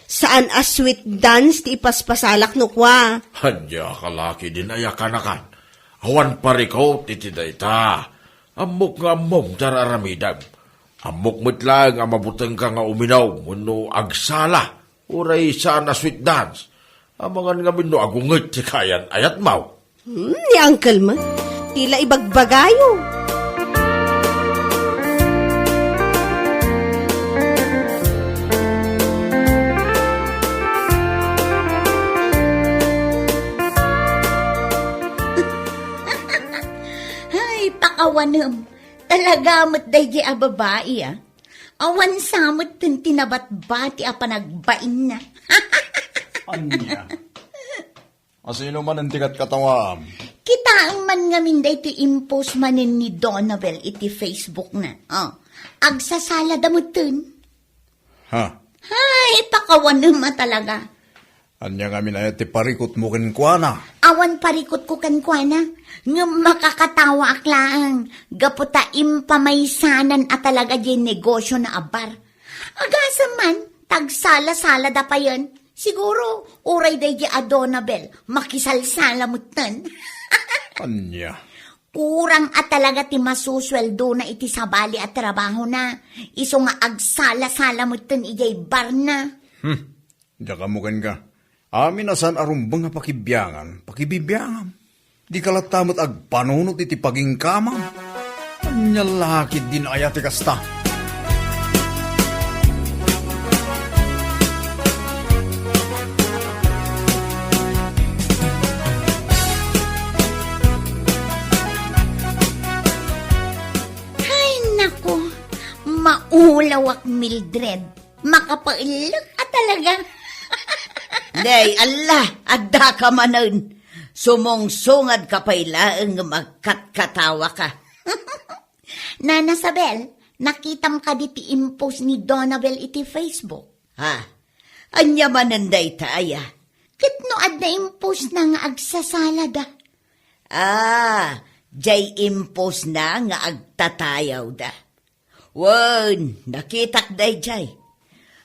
saan a sweet dance ti ipaspasalak no kua. Ania, kalaki din aya, kaanakan. Awan parikut iti dayta. Ammok nga ammom ti ar-aramidem. Ammok met laeng a mabutengka nga uminom wenno agsala, uray saan a sweet dance. Amangan ngamin no agunget ti kayan-ayatmo. Hmm, ni Uncle man. Ti la ibagbagayo. Ay, pakawanem. Talaga met daydiay a babai, a. Awan sa met ti nabatbati a panagbainna. Ania? Asino manen ti katkatawam? Kitaem man ngamin daytoy impost manen ni Donabel iti Facebook na. Oh, agsasala da metten. Ha? Hay, pakawanem a talaga. Ania ngamin aya ti parikutmo kenkuana? Awan parikutko kenkuana, ngem makakatawaak laeng gapu ta impamaysanan a talaga diay negosio na a bar. Agasem man, tagsala-sala da payen. Siguro, uray daydiay a Donabel, makisalsala metten. Ania? Kurang a talaga ti masusueldona iti sabali a trabahona. Isu nga agsala-sala metten idiay barna. Hmm. Diak ammo kenka. Amin a saan a rumbeng a pakibiangan, pakibibiangam. Dika latta met agpanunot iti pagingkamam. Ania la ketdin aya ti kasta? Ay, naku, maulawak, Mildred. Makapaellek a talaga. Nay, Allah, addaka manen. Sumungsungad ka pay laeng nga agkatkatawaka. Nana Sabel, nakitam kadi ti impost ni Donabel iti Facebook? Ha? Ania manen dayta aya? Ket no adda impostna nga agsasalada? Ah, jay impostna nga agtatayawda. Wen, nakitak dayjay.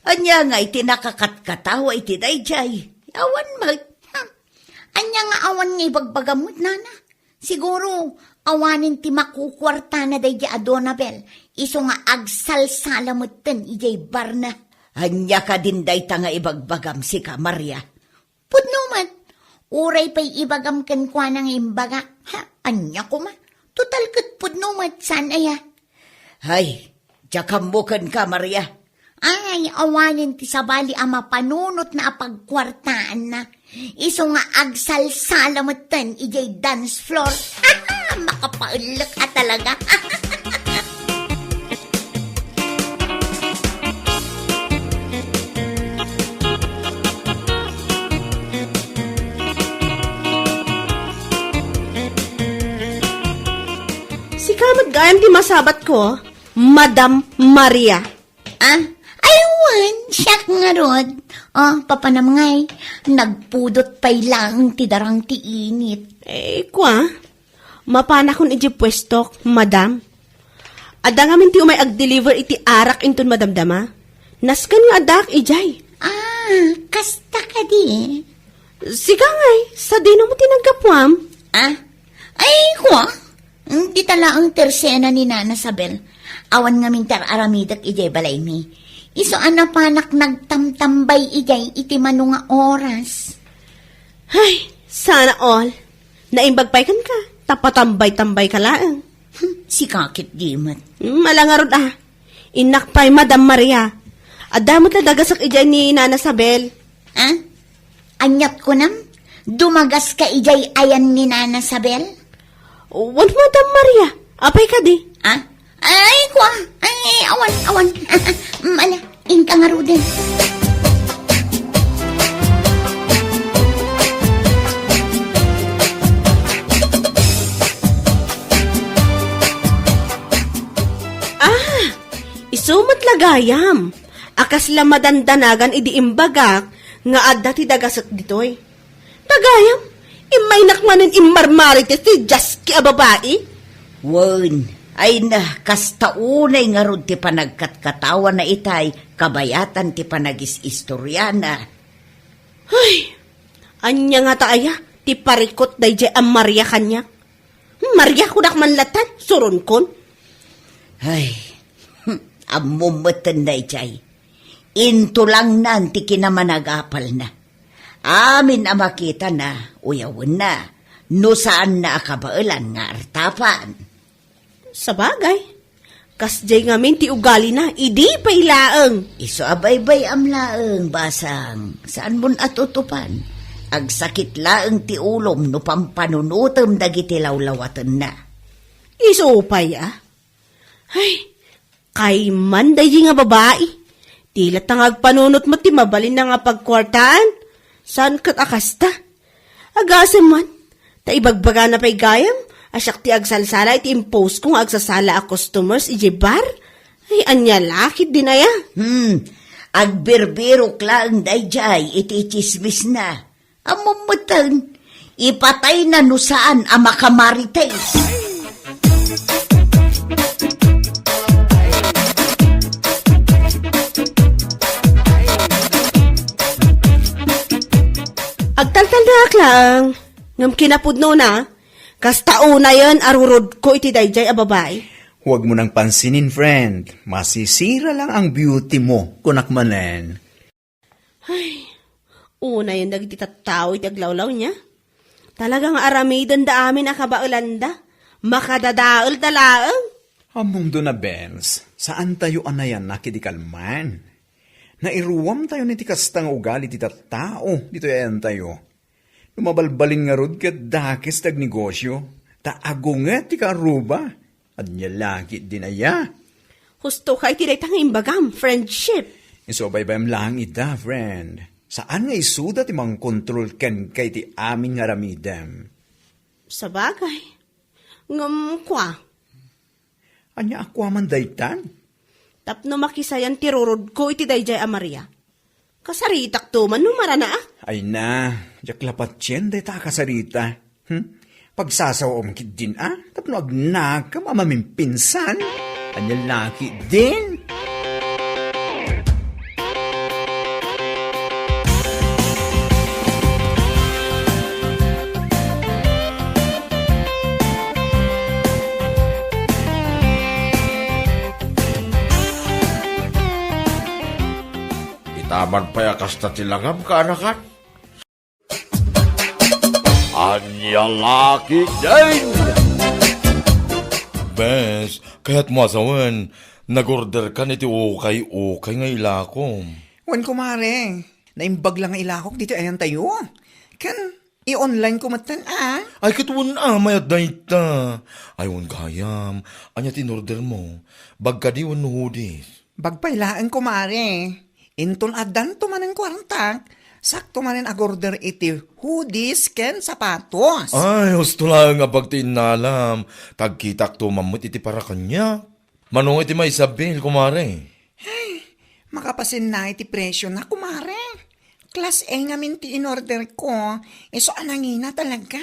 Ania nga iti nakakatkatawa iti dayjay? Awan met. Hmm. Ania nga awan nga ibagbagam met, nana? Siguro, awanen ti makukuartana dayjay a Donabel, isu nga agsalsala metten idiay barna. Ania kadin dayta nga ibagbagam, sika, Maria? Pudno met. Uray pay ibagam kenkuana nga imbaga. Ha, ania koma? Total ket pudno met, saan aya? Hay, diak ammo kenka, Maria. Ay, awanen ti sabali a mapanunotna a pagkuartaanna. Isu nga agsalsala metten idiay dance floor. Makapaellek a talaga. Sika met gayam ti masabatko, Madam Maria. Ah, ay, wen, siak ngarud. Oh, papanam ngay, nagpudot pay laeng ti darang ti init. Eh, kua, mapanakon idiay puestok, madam. Adda ngamin ti umay agdeliver iti arak inton madamdama. Nasken nga addaak idiay. Ah, kasta kadi? Sika ngay, sadino mo ti naggapuam? Ah? Ay, kua? Dita laeng ti eksena ni Nana Sabel. Awan ngamin ti ar-aramidek idiay balaymi. Isu a napanak nagtamtambay idiay iti mano nga oras. Ay, sana all. Naimbag pay kenka, ta patambay-tambay ka laeng. Hmm, sika ketdi met. Hmm, ala ngarud a. Innak pay, Madam Maria. Adda met la dagasek idiay ni Nana Sabel. Ah? Aniat kunam? Dumagas ka idiay ayan ni Nana Sabel? Wen, Madam Maria. Apay kadi? Ah? Ay, kua. Ay, awan, awan. Mala, inka ngaruden. Ah, isu met la gayam. A kasla madandanagan idi imbagak nga adda ti dagasek ditoy. Ta gayam, immaynak manen immarmarites ti diaski a babai. Wen, ay na, kasta unay ngarud ti panagkatkatawana itay, kabayatan ti panagis-istoriana. Ay, ania ngata aya ti parikut daydiay a Maria kaniak? Maria, kunak man latan, suronkon. Ay, hmm, ammom metten daydiay. Intulangnan ti kinamanagapalna. Amin a makitana, uyawenna, no saanna a kabaelan nga artapan. Sabagay, kasdiay ngamin ti ugalina, idi pay laeng. Isu a baybay-am laeng, basang, saanmon a tutupan. Agsakit laeng ti ulom no pampanunotem dagiti lawlawatenna. Isu pay a? Ay, kayman daydi nga babai. Di latta nga agpanunot met ti mabalinna nga pagkuartaan. Saan ket a kasta? Agasem man, ta ibagbagana pay gayam a siak ti agsalsala iti impostko nga agsasala a customers idiay bar. Ay, ania la ketdin aya? Hmm, agbirbirok laeng daydiay iti tsismisna. Ammom metten, ipatayna no saan a makamarites. Agtaltalnaak laeng, ngem kinapudnona, kasta unayen a rurodko iti daydiay a babai. Huwag mo nang pansinin, friend. Masisira lang ang beauty mo, kunak manen. Ay, unayen dagiti tattao iti aglawlawna. Talaga nga aramidenda amin a kabaelanda. Makadadaelda laeng. Ammom, Dona Benz, saantayo a nayanak idi kalman. Nairuamtayon iti kasta nga ugali ti tattao ditoy ayantayo. No mabalbalin ngarud ket dakes ti agnegosio, ta agunget ti kaarruba. Ania la ketdin aya? Husto ka iti dayta nga imbagam, friendship. Isu a baybayam laeng ida, friend. Saan nga isuda ti mangkontrol kenka iti amin nga aramidem. Sabagay. Ngem kua. Ania a kua man daytan? Tapno makisayan ti rurodko iti daydiay a Maria. Kasaritakto man no maranaak. Ay na, diak la patien dayta a kasarita. Hmm? Pagsasawaam ketdin a, tapno agnakam a mamimpinsan. Ania la ketdin? Itaman pay a kasta ti langam, kaanakan? Ania la ketdin? Bes, kayatmo a sawen, nag-order kan iti ukay-ukay nga ilakom. Wen, kumare, naimbag la nga ilakok ditoy ayantayo. Ken i-online ko metten a. Ay, ket wen a, mayat dayta. Ay, wen gayam, ania ti in-order mo? Bag kadi wenno hoodies? Bag pay laeng, kumare. Inton addanto manen kuartak, sakto manen ag-order iti hoodies ken sapatos. Ay, husto laeng a bag ti innalam. Tagkitakto man met iti para kaniak. Mano nga iti maysa a bill, kumare? Ay, makapasenna iti presiona, kumare. Class A ngamin ti in-order ko. Isu a nangina talaga.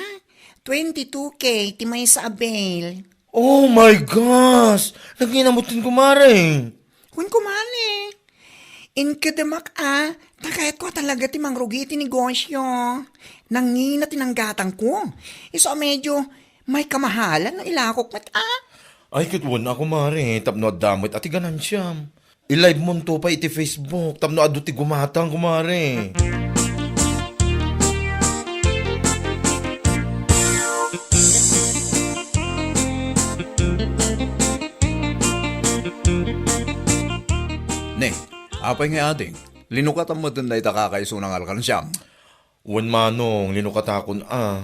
Twenty-two K ti maysa a bill. Oh my gosh! Nangina metten, kumare. Wen, kumare. Inkedemak a, ta kayatko a talaga ti mangrugi iti negosio. Nangina ti nanggatangko. Isu a medyo maikamahalan no ilakok met a. Ay, ket wen a, kumare, tapno adda met a ti ganansiam. I-live monto pay iti Facebook tapno adu ti gumatang, kumare. Ne, apay nga ading? Linukatam metten dayta kakaisuna nga alkansiam? Wen, manong, linukatakon a.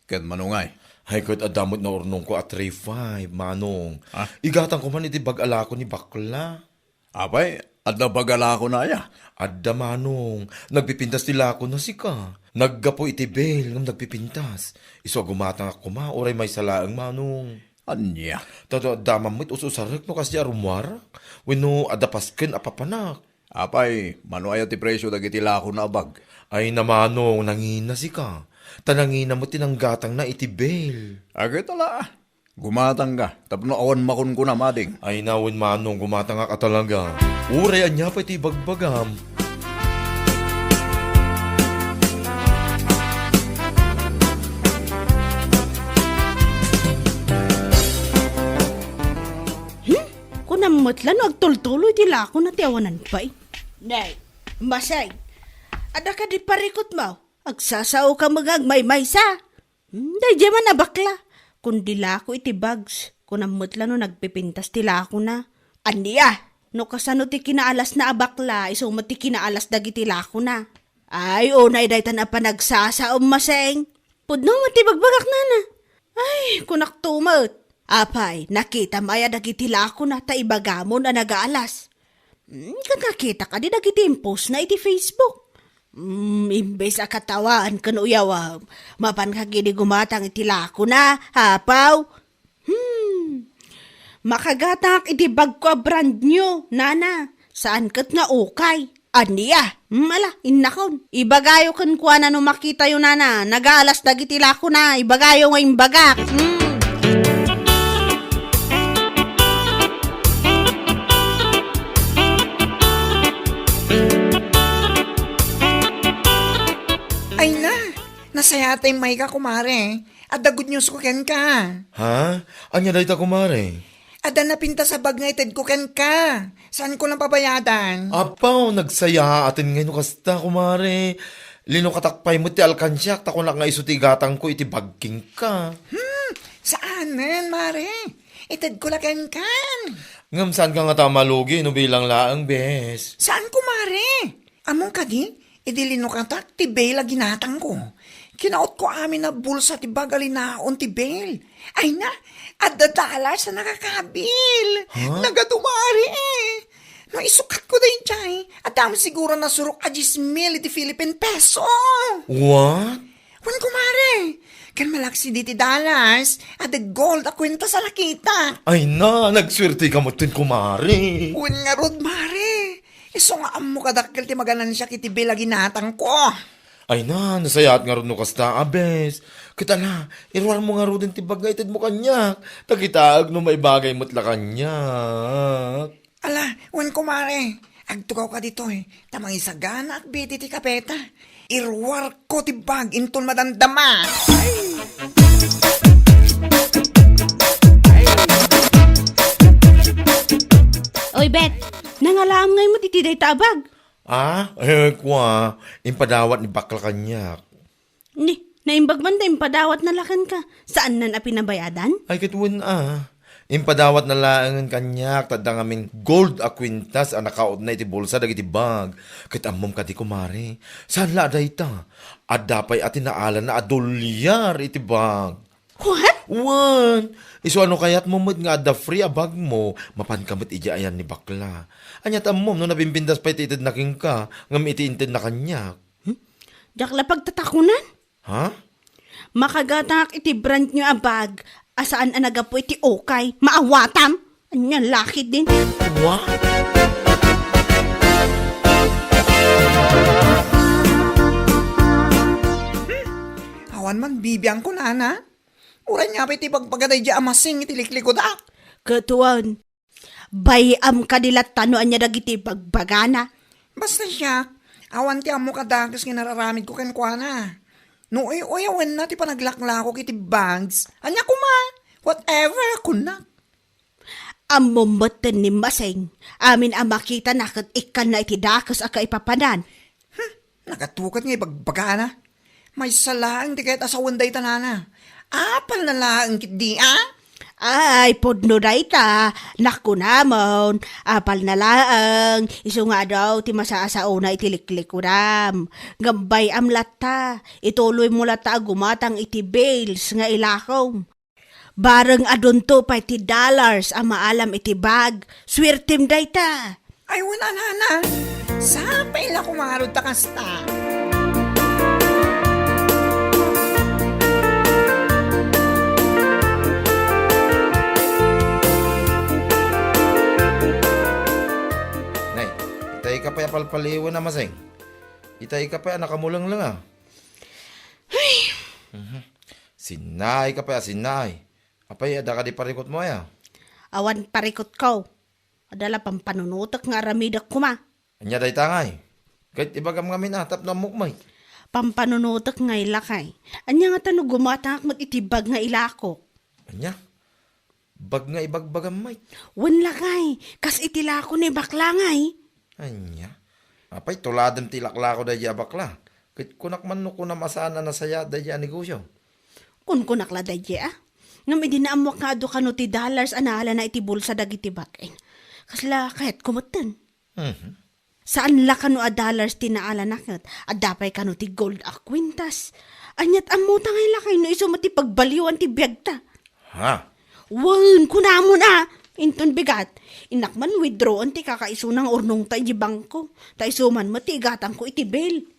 Ket manong ay? Ay, ket adda met naurnongko a three five, manong. Ah? Igatangko man iti bag a lako ni bakla. Apay, adda bag a lakona aya? Adda, manong. Nagpipintas ti lakona sika. Naggapu iti bill ngem nagpipintas. Isu a gumatangak koma, uray maysa laeng, manong. Ania? Ta adda man met us-usarek no kasdi a rummuarak. Wenno adda pasken a papanak. Apay, mano aya ti presio dagiti lakona a bag? Ay na, manong, nangina sika. Ta nangina met ti nanggatangna iti bill. Ket ala, gumatangka tapno awan makunkunam, ading. Ay na wen, manong, gumatangak a talaga. Uray ania pay ti ibagbagam. Hmm? Kunam met la no agtultuloy ti lakona ti awanan pay. Nay, Masay, adda kadi parikutmo? Agsasaoka met nga agmaymaysa. Hmm, daydiay man a bakla. Kun di lako iti bags, kunam met la no nagpipintas ti lakona. Ania? No kasano ti kinaalasna a bakla, isu met ti kinaalas dagiti lakona. Ay, unay daytan a panagsasaom, Masay. Pudno met ti bagbagak, nana. Ay, kunakto met. Apay, nakitam aya dagiti lakona ta ibagamon a nagaalas? Hmm, ket nakita kadi dagiti impostna iti Facebook? Hmm, imbes a katawaan ken uyawem, mapanka kadi gumatang iti lakona, apaw? Hmm. Makagatangak iti bagko a brand new, nana. Saan ket nga ukay. Ania? Hmm, ala, innakon. Ibagayo kenkuana no makitayo, nana. Nagaalas dagiti lakona. Ibagayo nga imbagak. Hmm. Ay na, nasayaat a immayka, kumare. Adda good news ko kenka. Ha? Ania dayta, kumare? Adda napintas a bag nga itedko kenka. Saanko lang pabayadan. Apaw, nagsayaaten ngay no kasta, kumare. Linukatak pay met ti alkansiak, ta kunak nga isu ti igatangko iti bag kenka. Hmm, saanen, Mare. Itedko la kenkan. Ngem saanka ngata a malugi no bilang laeng, bes. Saanko, Mare. Ammom kadi, idi linukatak ti bail a ginatangko, kinautko amin a bulsa ti bag a linaon ti bail. Ay na, adda dollars a nakakabil. Ha? Nagadu, Mare. No isukatko daydiay, adda met siguro nasurok a dies mil iti Philippine peso. What? Wen, kumare. Ken malaksi diti dollars, adda gold a kuentas a nakitak. Ay na, nagsuerteka metten, kumare. Wen ngarud, mare. Isu nga ammo kadakkel ti maganansiak iti bail a ginatangko. Ay na, nasayaat ngarud no kasta, a bes. Ket ala, iruarmo ngaruden ti bag nga itedmo kaniak. Ta kitaek no maibagay met la kaniak. Ala, wen, kumare, agtugawka ditoy, ta mangisaganaak iti kafeta. Iruarko ti bag inton madamdama. Oy, Bet, nangalaam ngay met iti dayta a bag? Ah, eh, kua, impadawat ni bakla kaniak. Ni, naimbag man ta impadawatna la kenka. Saannan a pinabayadan? Ay, ket wen a. Impadawatna laengen kaniak, ta adda ngamin gold a kuentas a nakautna iti bulsa dagiti bag. Ket ammom kadi, kumare, saan la a dayta. Adda pay a tinaalana a dolyar iti bag. What? Wen, isu a no kayatmo met nga adda free a bagmo, mapanka met idiay ayan ni bakla. Ania ti ammom no nabimbindas pay ti itedna kenka, ngem iti intedna kaniak? Hmm? Diak la pagtatakunan? Ha? Makagatangak iti brand new a bag a saan a naggapu iti ukay. Maawatam? Ania la ketdin? Wa? Hmm. Awan man bibiangko, nana. Uray nga pay ti bagbaga daydiay a masing iti liklikudak. Ket wen, bay-am kadi latta no ania dagiti bagbagana. Basta siak, awan ti ammok a dakes nga inararamidko kenkuana. No uy-uyawenna ti panaglaklakok iti bags, ania koma, whatever, kunak. Ammom metten ni Maseng, amin a makitana ket ikkanna iti dakes a kaipapanan. Hmm, nagatuket nga ibagbagana. Maysa laeng ti kayat a sawen dayta, nana. Apalna laeng ketdi, a? Ay, pudno dayta. Nakunamon, apalna laeng. Isu nga adu ti masasaona iti liklikudam. Ngem bay-am latta. Ituloymo latta a gumatang iti bills nga ilakom. Bareng adunto pay ti dollars a maalam iti bag, suertem dayta. Ay, wen a, nana. Sapay la koma ngarud ta kasta. Nay, itay ka pay a palpaliwen a Maseng. Itay ka pay a nakamulenglenga. Ay. Mhm. Sinnaay ka pay a sinnaay. Apay, adda kadi parikutmo aya? Awan parikutko. Adda la pampanunotek nga aramidek koma. Ania dayta ngay? Ket ibagam ngamin a tapno ammok met. Pampanunotek ngay, lakay. Ania ngata no gumatangak met iti bag nga ilakok? Ania? Bag nga ibagbagam met? Wen, lakay, kas iti lako ni bakla ngay. Ania? Apay, tuladem ti ilaklako daydiay a bakla. Ket kunak man no kunam a saan a nasayaat daydiay a negosio. Kunkunak la daydiay a. Ngem idi naammoak nga adu kano ti dollars a naalana iti bulsa dagiti bag-en, kasla kayatko metten. Mhm. Saan la kano a dollars ti naalana ket adda pay kano ti gold a kuentas. Aniat ammota ngay lakay no isu met ti pagbalioan ti biagta? Ha? Wen, kunamon a, inton bigat, innak man withdrawan ti kakaisuna nga urnongta iti bangko, ta isu man met ti igatangko iti bill.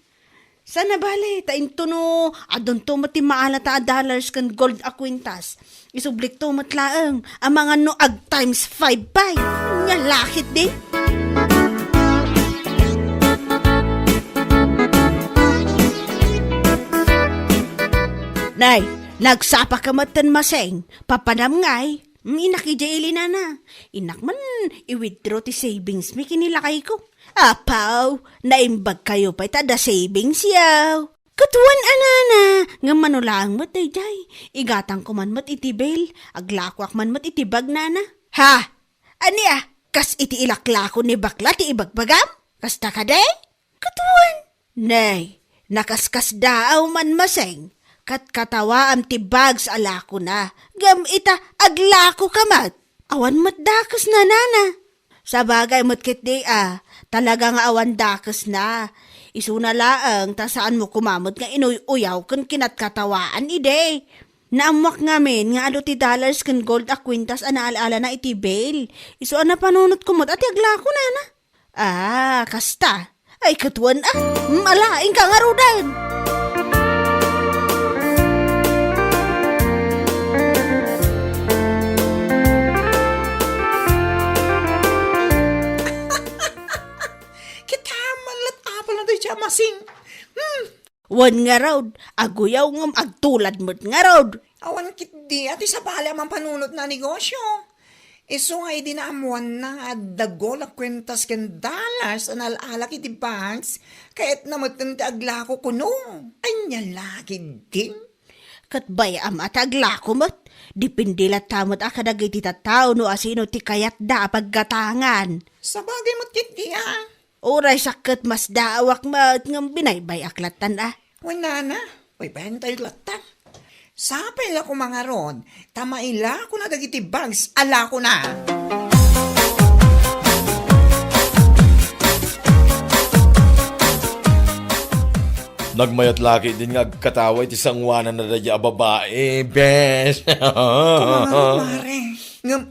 Saan a bale, ta intono, adunto met ti maalata a dollars ken gold a kuentas. Isublikto met laeng, amangan no ag times five pay. Nia la ketdi. Nay, nagsapa ka met ten Maseng, papanam ngay. Mm, innak idiay ili, nana. Innak man i-withdraw ti savings mi ken ni lakayko. Apaw, naimbag kayo pay ta adda savings yaw. Ket wen a, nana, ngem mano laeng met daydiay. Igatangko man met iti bill, aglakoak man met iti bag, nana. Ha? Ania? Kas iti ilaklako ni bakla ti ibagbagam? Kasta kadi? Ket wen. Nay, Nakaskasdaaw man, Maseng, ket katawaam ti bags a lakona. Ngem ita, aglakoka met. Awan met dakesna, nana. Sabagay met ketdi a, talaga nga awan dakesna. Isuna laeng ta saanmo koma met nga inuy-uyaw ken kinatkatawaan idi. Naammoak ngamin nga adu ti dollars ken gold a kwintas a naal-alana iti bail. Isu a napanunotko met a ti aglako, nana. Ah, kasta. Ay, ket wen a. Mala, inka ngaruden. Kita man la't apal na tayo, Masing. Hmm. Wen ngarud, aguyaw ngem agtulad met ngarud. Awan ketdi a ti sabali a mampanunotna a negosio. Isu nga idi naammoanna nga adda gold a kwintas ken dollars a naal-alak iti bags, kayatna metten ti aglako kuno. Ania la ketdin? Ket bay-am a ti aglako met. Depende latta met a kadagiti tattao no asino ti kayatda a paggatangan. Sabagay met ketdi a. Uray sakket masdaawak met ngem binaybay-ak lattan a. Wen nana, baybayantayo latta. Sapay la koma ngarud, ta mailakona dagiti bags a lakona. Nagmayat la ketdin nga agkatawa iti sangoananna daydi a babai, bes. Koma ngarud, mare. Ngem,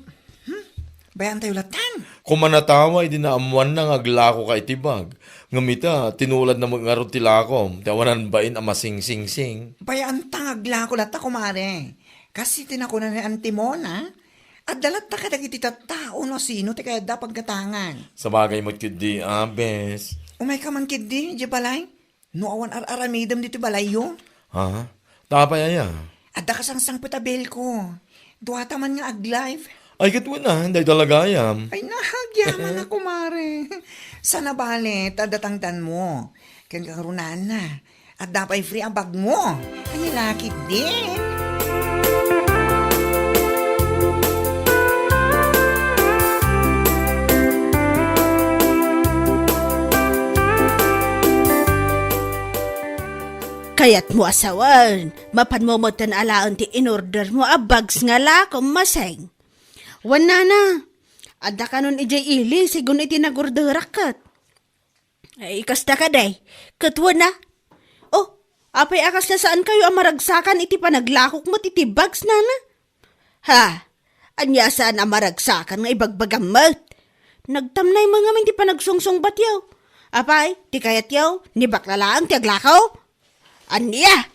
hmm? Bayantayo lattan. Koma natawa idi naammoanna nga aglakoka iti bag. Ngem ita, tinuladna met ngarud ti lakom, ti awanan bain a masingsingsing. Bayanta nga aglako latta, kumare. Kas iti nakuna ni Auntie Mona, adda latta kadagiti tattao no sino ti kayatda a paggatangan. Sabagay met ketdi, a, bes. Umayka man ketdi, idiay balay. No awan ar-aramidem ditoy balayyo? Ha? Apay aya? Adda kasangsangpet a bailko. Duata man nga aglife. Ay, ket wen a, dayta la gayam. Ay, nagyaman a, kumare. Saan a bale, ta adda tangdanmo. Ken kangrunaan na. Adda pay free a bagmo. Ania la ketdi? Kayatmo a sawen, mapanmo metten alaen ti inordermo a bags nga lakom, Maseng. Wen nana, adda kanon idiay ili, sigun iti nagorderak ket. Ay, kasta kadi, ket wen a. Oh, apay a kasla saankayo a maragsakan iti panaglakok met iti bags, nana? Ha? Ania saan a maragsakan nga ibagbagam met? Nagtamnay met ngamin ti panagsungsungbatyo. Apay, ti kayatyo, ni bakla laeng ti aglako? Ania?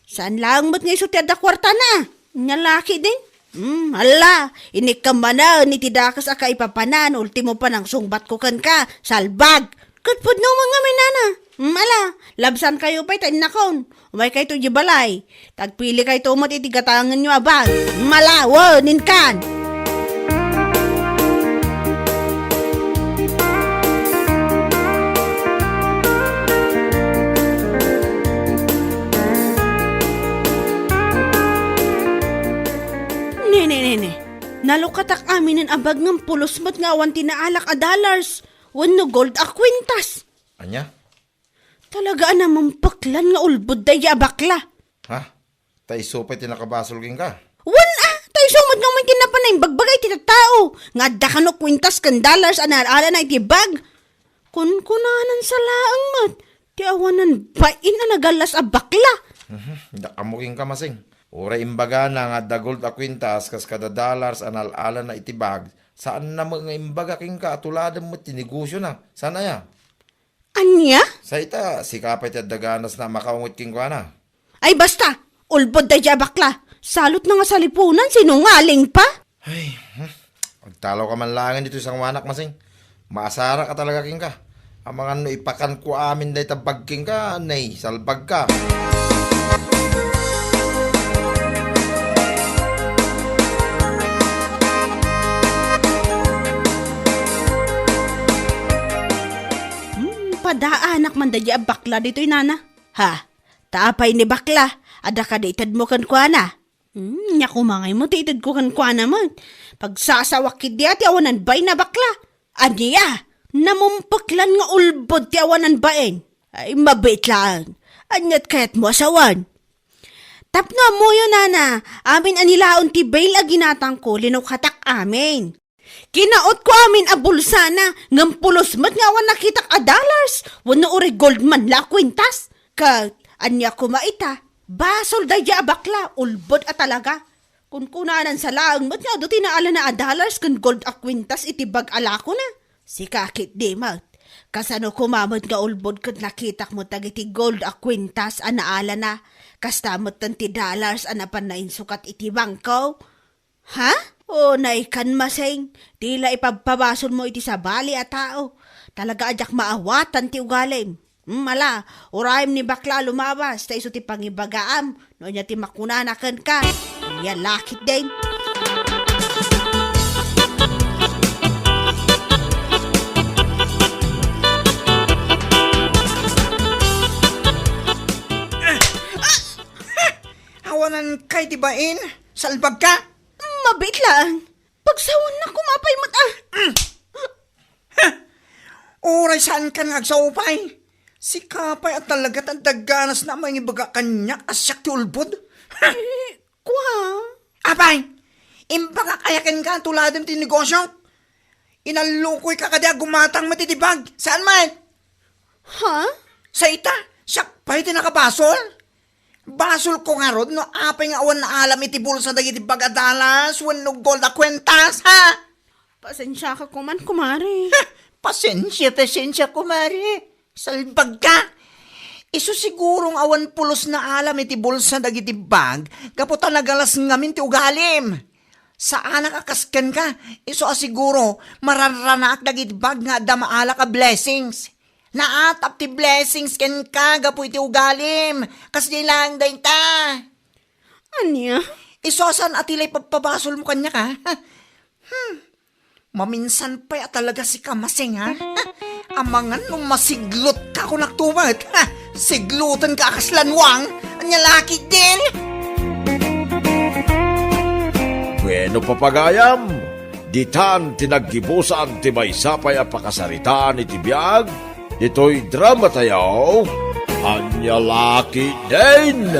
Saan laeng met nga isu ti adda kuartana? Ania la ketdin? Hmm, ala, inikka manen iti dakes a kaipapanan, ultimo panangsungbatko kenka, salbag! Ket pudno met ngamin, nana. Hmm, ala, labsankayo pay ta innakon. Umaykayto idiay balay. Tagpilikayto met iti gatangenyo a bag. Mala, wen, inkan! Nene, nene. Nalukatak aminen a bag ngem pulos met nga awan ti naalak a dollars wenno gold a kwintas. Ania? Talaga a namempeklan nga ulbod daydi a bakla. Ha? Ta isu pay ti nakabasol kenka? Wen a, ta isu met ngamin ti napan naimbagbaga iti tattao nga adda kano kwintas ken dollars a naal-alana iti bag. Kunkunanan sa laeng met ti awanan bain a nagallas a bakla. Mhm, dakamo kenka, Masing. Uray imbagana nga adda gold a kwintas kas kada dollars a naal-alana iti bag, saanna met nga imbaga kenka a tuladem met ti negosiona. Saan aya? Ania? Sa ita, sika pay ti adda ganasna a makaungot kenkuana. Ay, basta! Ulbod daydi a bakla! Salutna nga salipunan, sinungaling pa! Ay, hmm. Agtalawka man laengen ditoy sangoanak, Masing. Maasaraka talaga kenka. Amangan no ipakanko amin dayta bag kenka, nay, salbagka. Hmm, padaanak man daydi a bakla ditoy, nana. Ha? Ta apay ni bakla? Adda kadi itedmo kenkuana? Hmm, nia koma ngay met ti itedko kenkuana met. Pagsasawak ketdi a ti awanan bain a bakla. Ania? Namempeklan nga ulbod ti awanan bain. Ay, mabiit laeng. Aniat kayatmo a sawen? Tapno ammoyo, nana, amin a nilaon ti bail a ginatangko, linukhatak amin. Kinautko amin a bulsana, ngem pulos met nga awan nakitak a dollars, wenno uray gold man la a kwintas. Ket ania koma ita? Basol daydiay a bakla, ulbod a talaga. Kunkunanan sa laeng met nga adu ti naalana a dollars ken gold a kwintas iti bag a lakona. Sika ketdi met. Kasano koma met nga ulbod ket nakitak met dagiti gold a kwintas a naalana? Kasta metten ti dollars a napan nainsukat iti bangko? Ha? O, naikan, Maseng. Ti la ipabpabasolmo iti sabali a tao. Talaga a diak maawatan ti ugalim. Hmm, ala, urayem ni bakla a lumabas, ta isu ti pangibagaam no ania ti makunana kenka. Ania la ketdin? Awanan kay ti bain, salbag ka! Mabiit laeng. Pagsawennak koma pay met a. Uray saankan nga agsao pay. Sika pay a talaga ta adda ganasna a mangibaga kaniak a siak ti ulbod. Eh, kua? Apay, imbagak aya kenka a tuladem ti negosio? Inallukoyka kadi a gumatang met iti bag. Saan met? Ha? Sa ita, siak pay ti nakabasol? Basolko ngarud no apay nga awan naalam iti bulsa dagiti bag a dollars wenno gold a kwentas, ha? Pasensiaka koman, kumare. Ha! Pasensia, pasensia, kumare. Salbag ka! Isu siguro nga awan pulos naalam iti bulsa dagiti bag gapu ta nagalas ngamin ti ugalim. Saanak a kas kenka, isu a siguro mararanaak dagiti bag nga adda maalak a blessings. Naatap ti blessings kenka gapu iti ugalim. Kasdi laeng dayta. Ania? Isu a saan a ti la ipabpabasolmo kaniak, a? Hmm. Maminsan pay a talaga sika, Maseng, a? Amangan no masiglutka, kunak tumet, a? Siglutenka a kas lanwang. Ania la ketdin? Bueno, papagayam, ditan ti naggibusan ti maysa pay a pakasaritaan iti biag ditoy dramatayo, Ania la ketdin?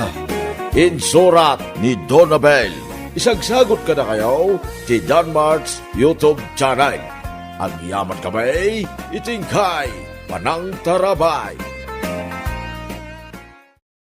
Insurat ni Donabel. Isagsagot kadakayo ti Danmart's YouTube channel. Agyaman kami iti inkay panangtarabay.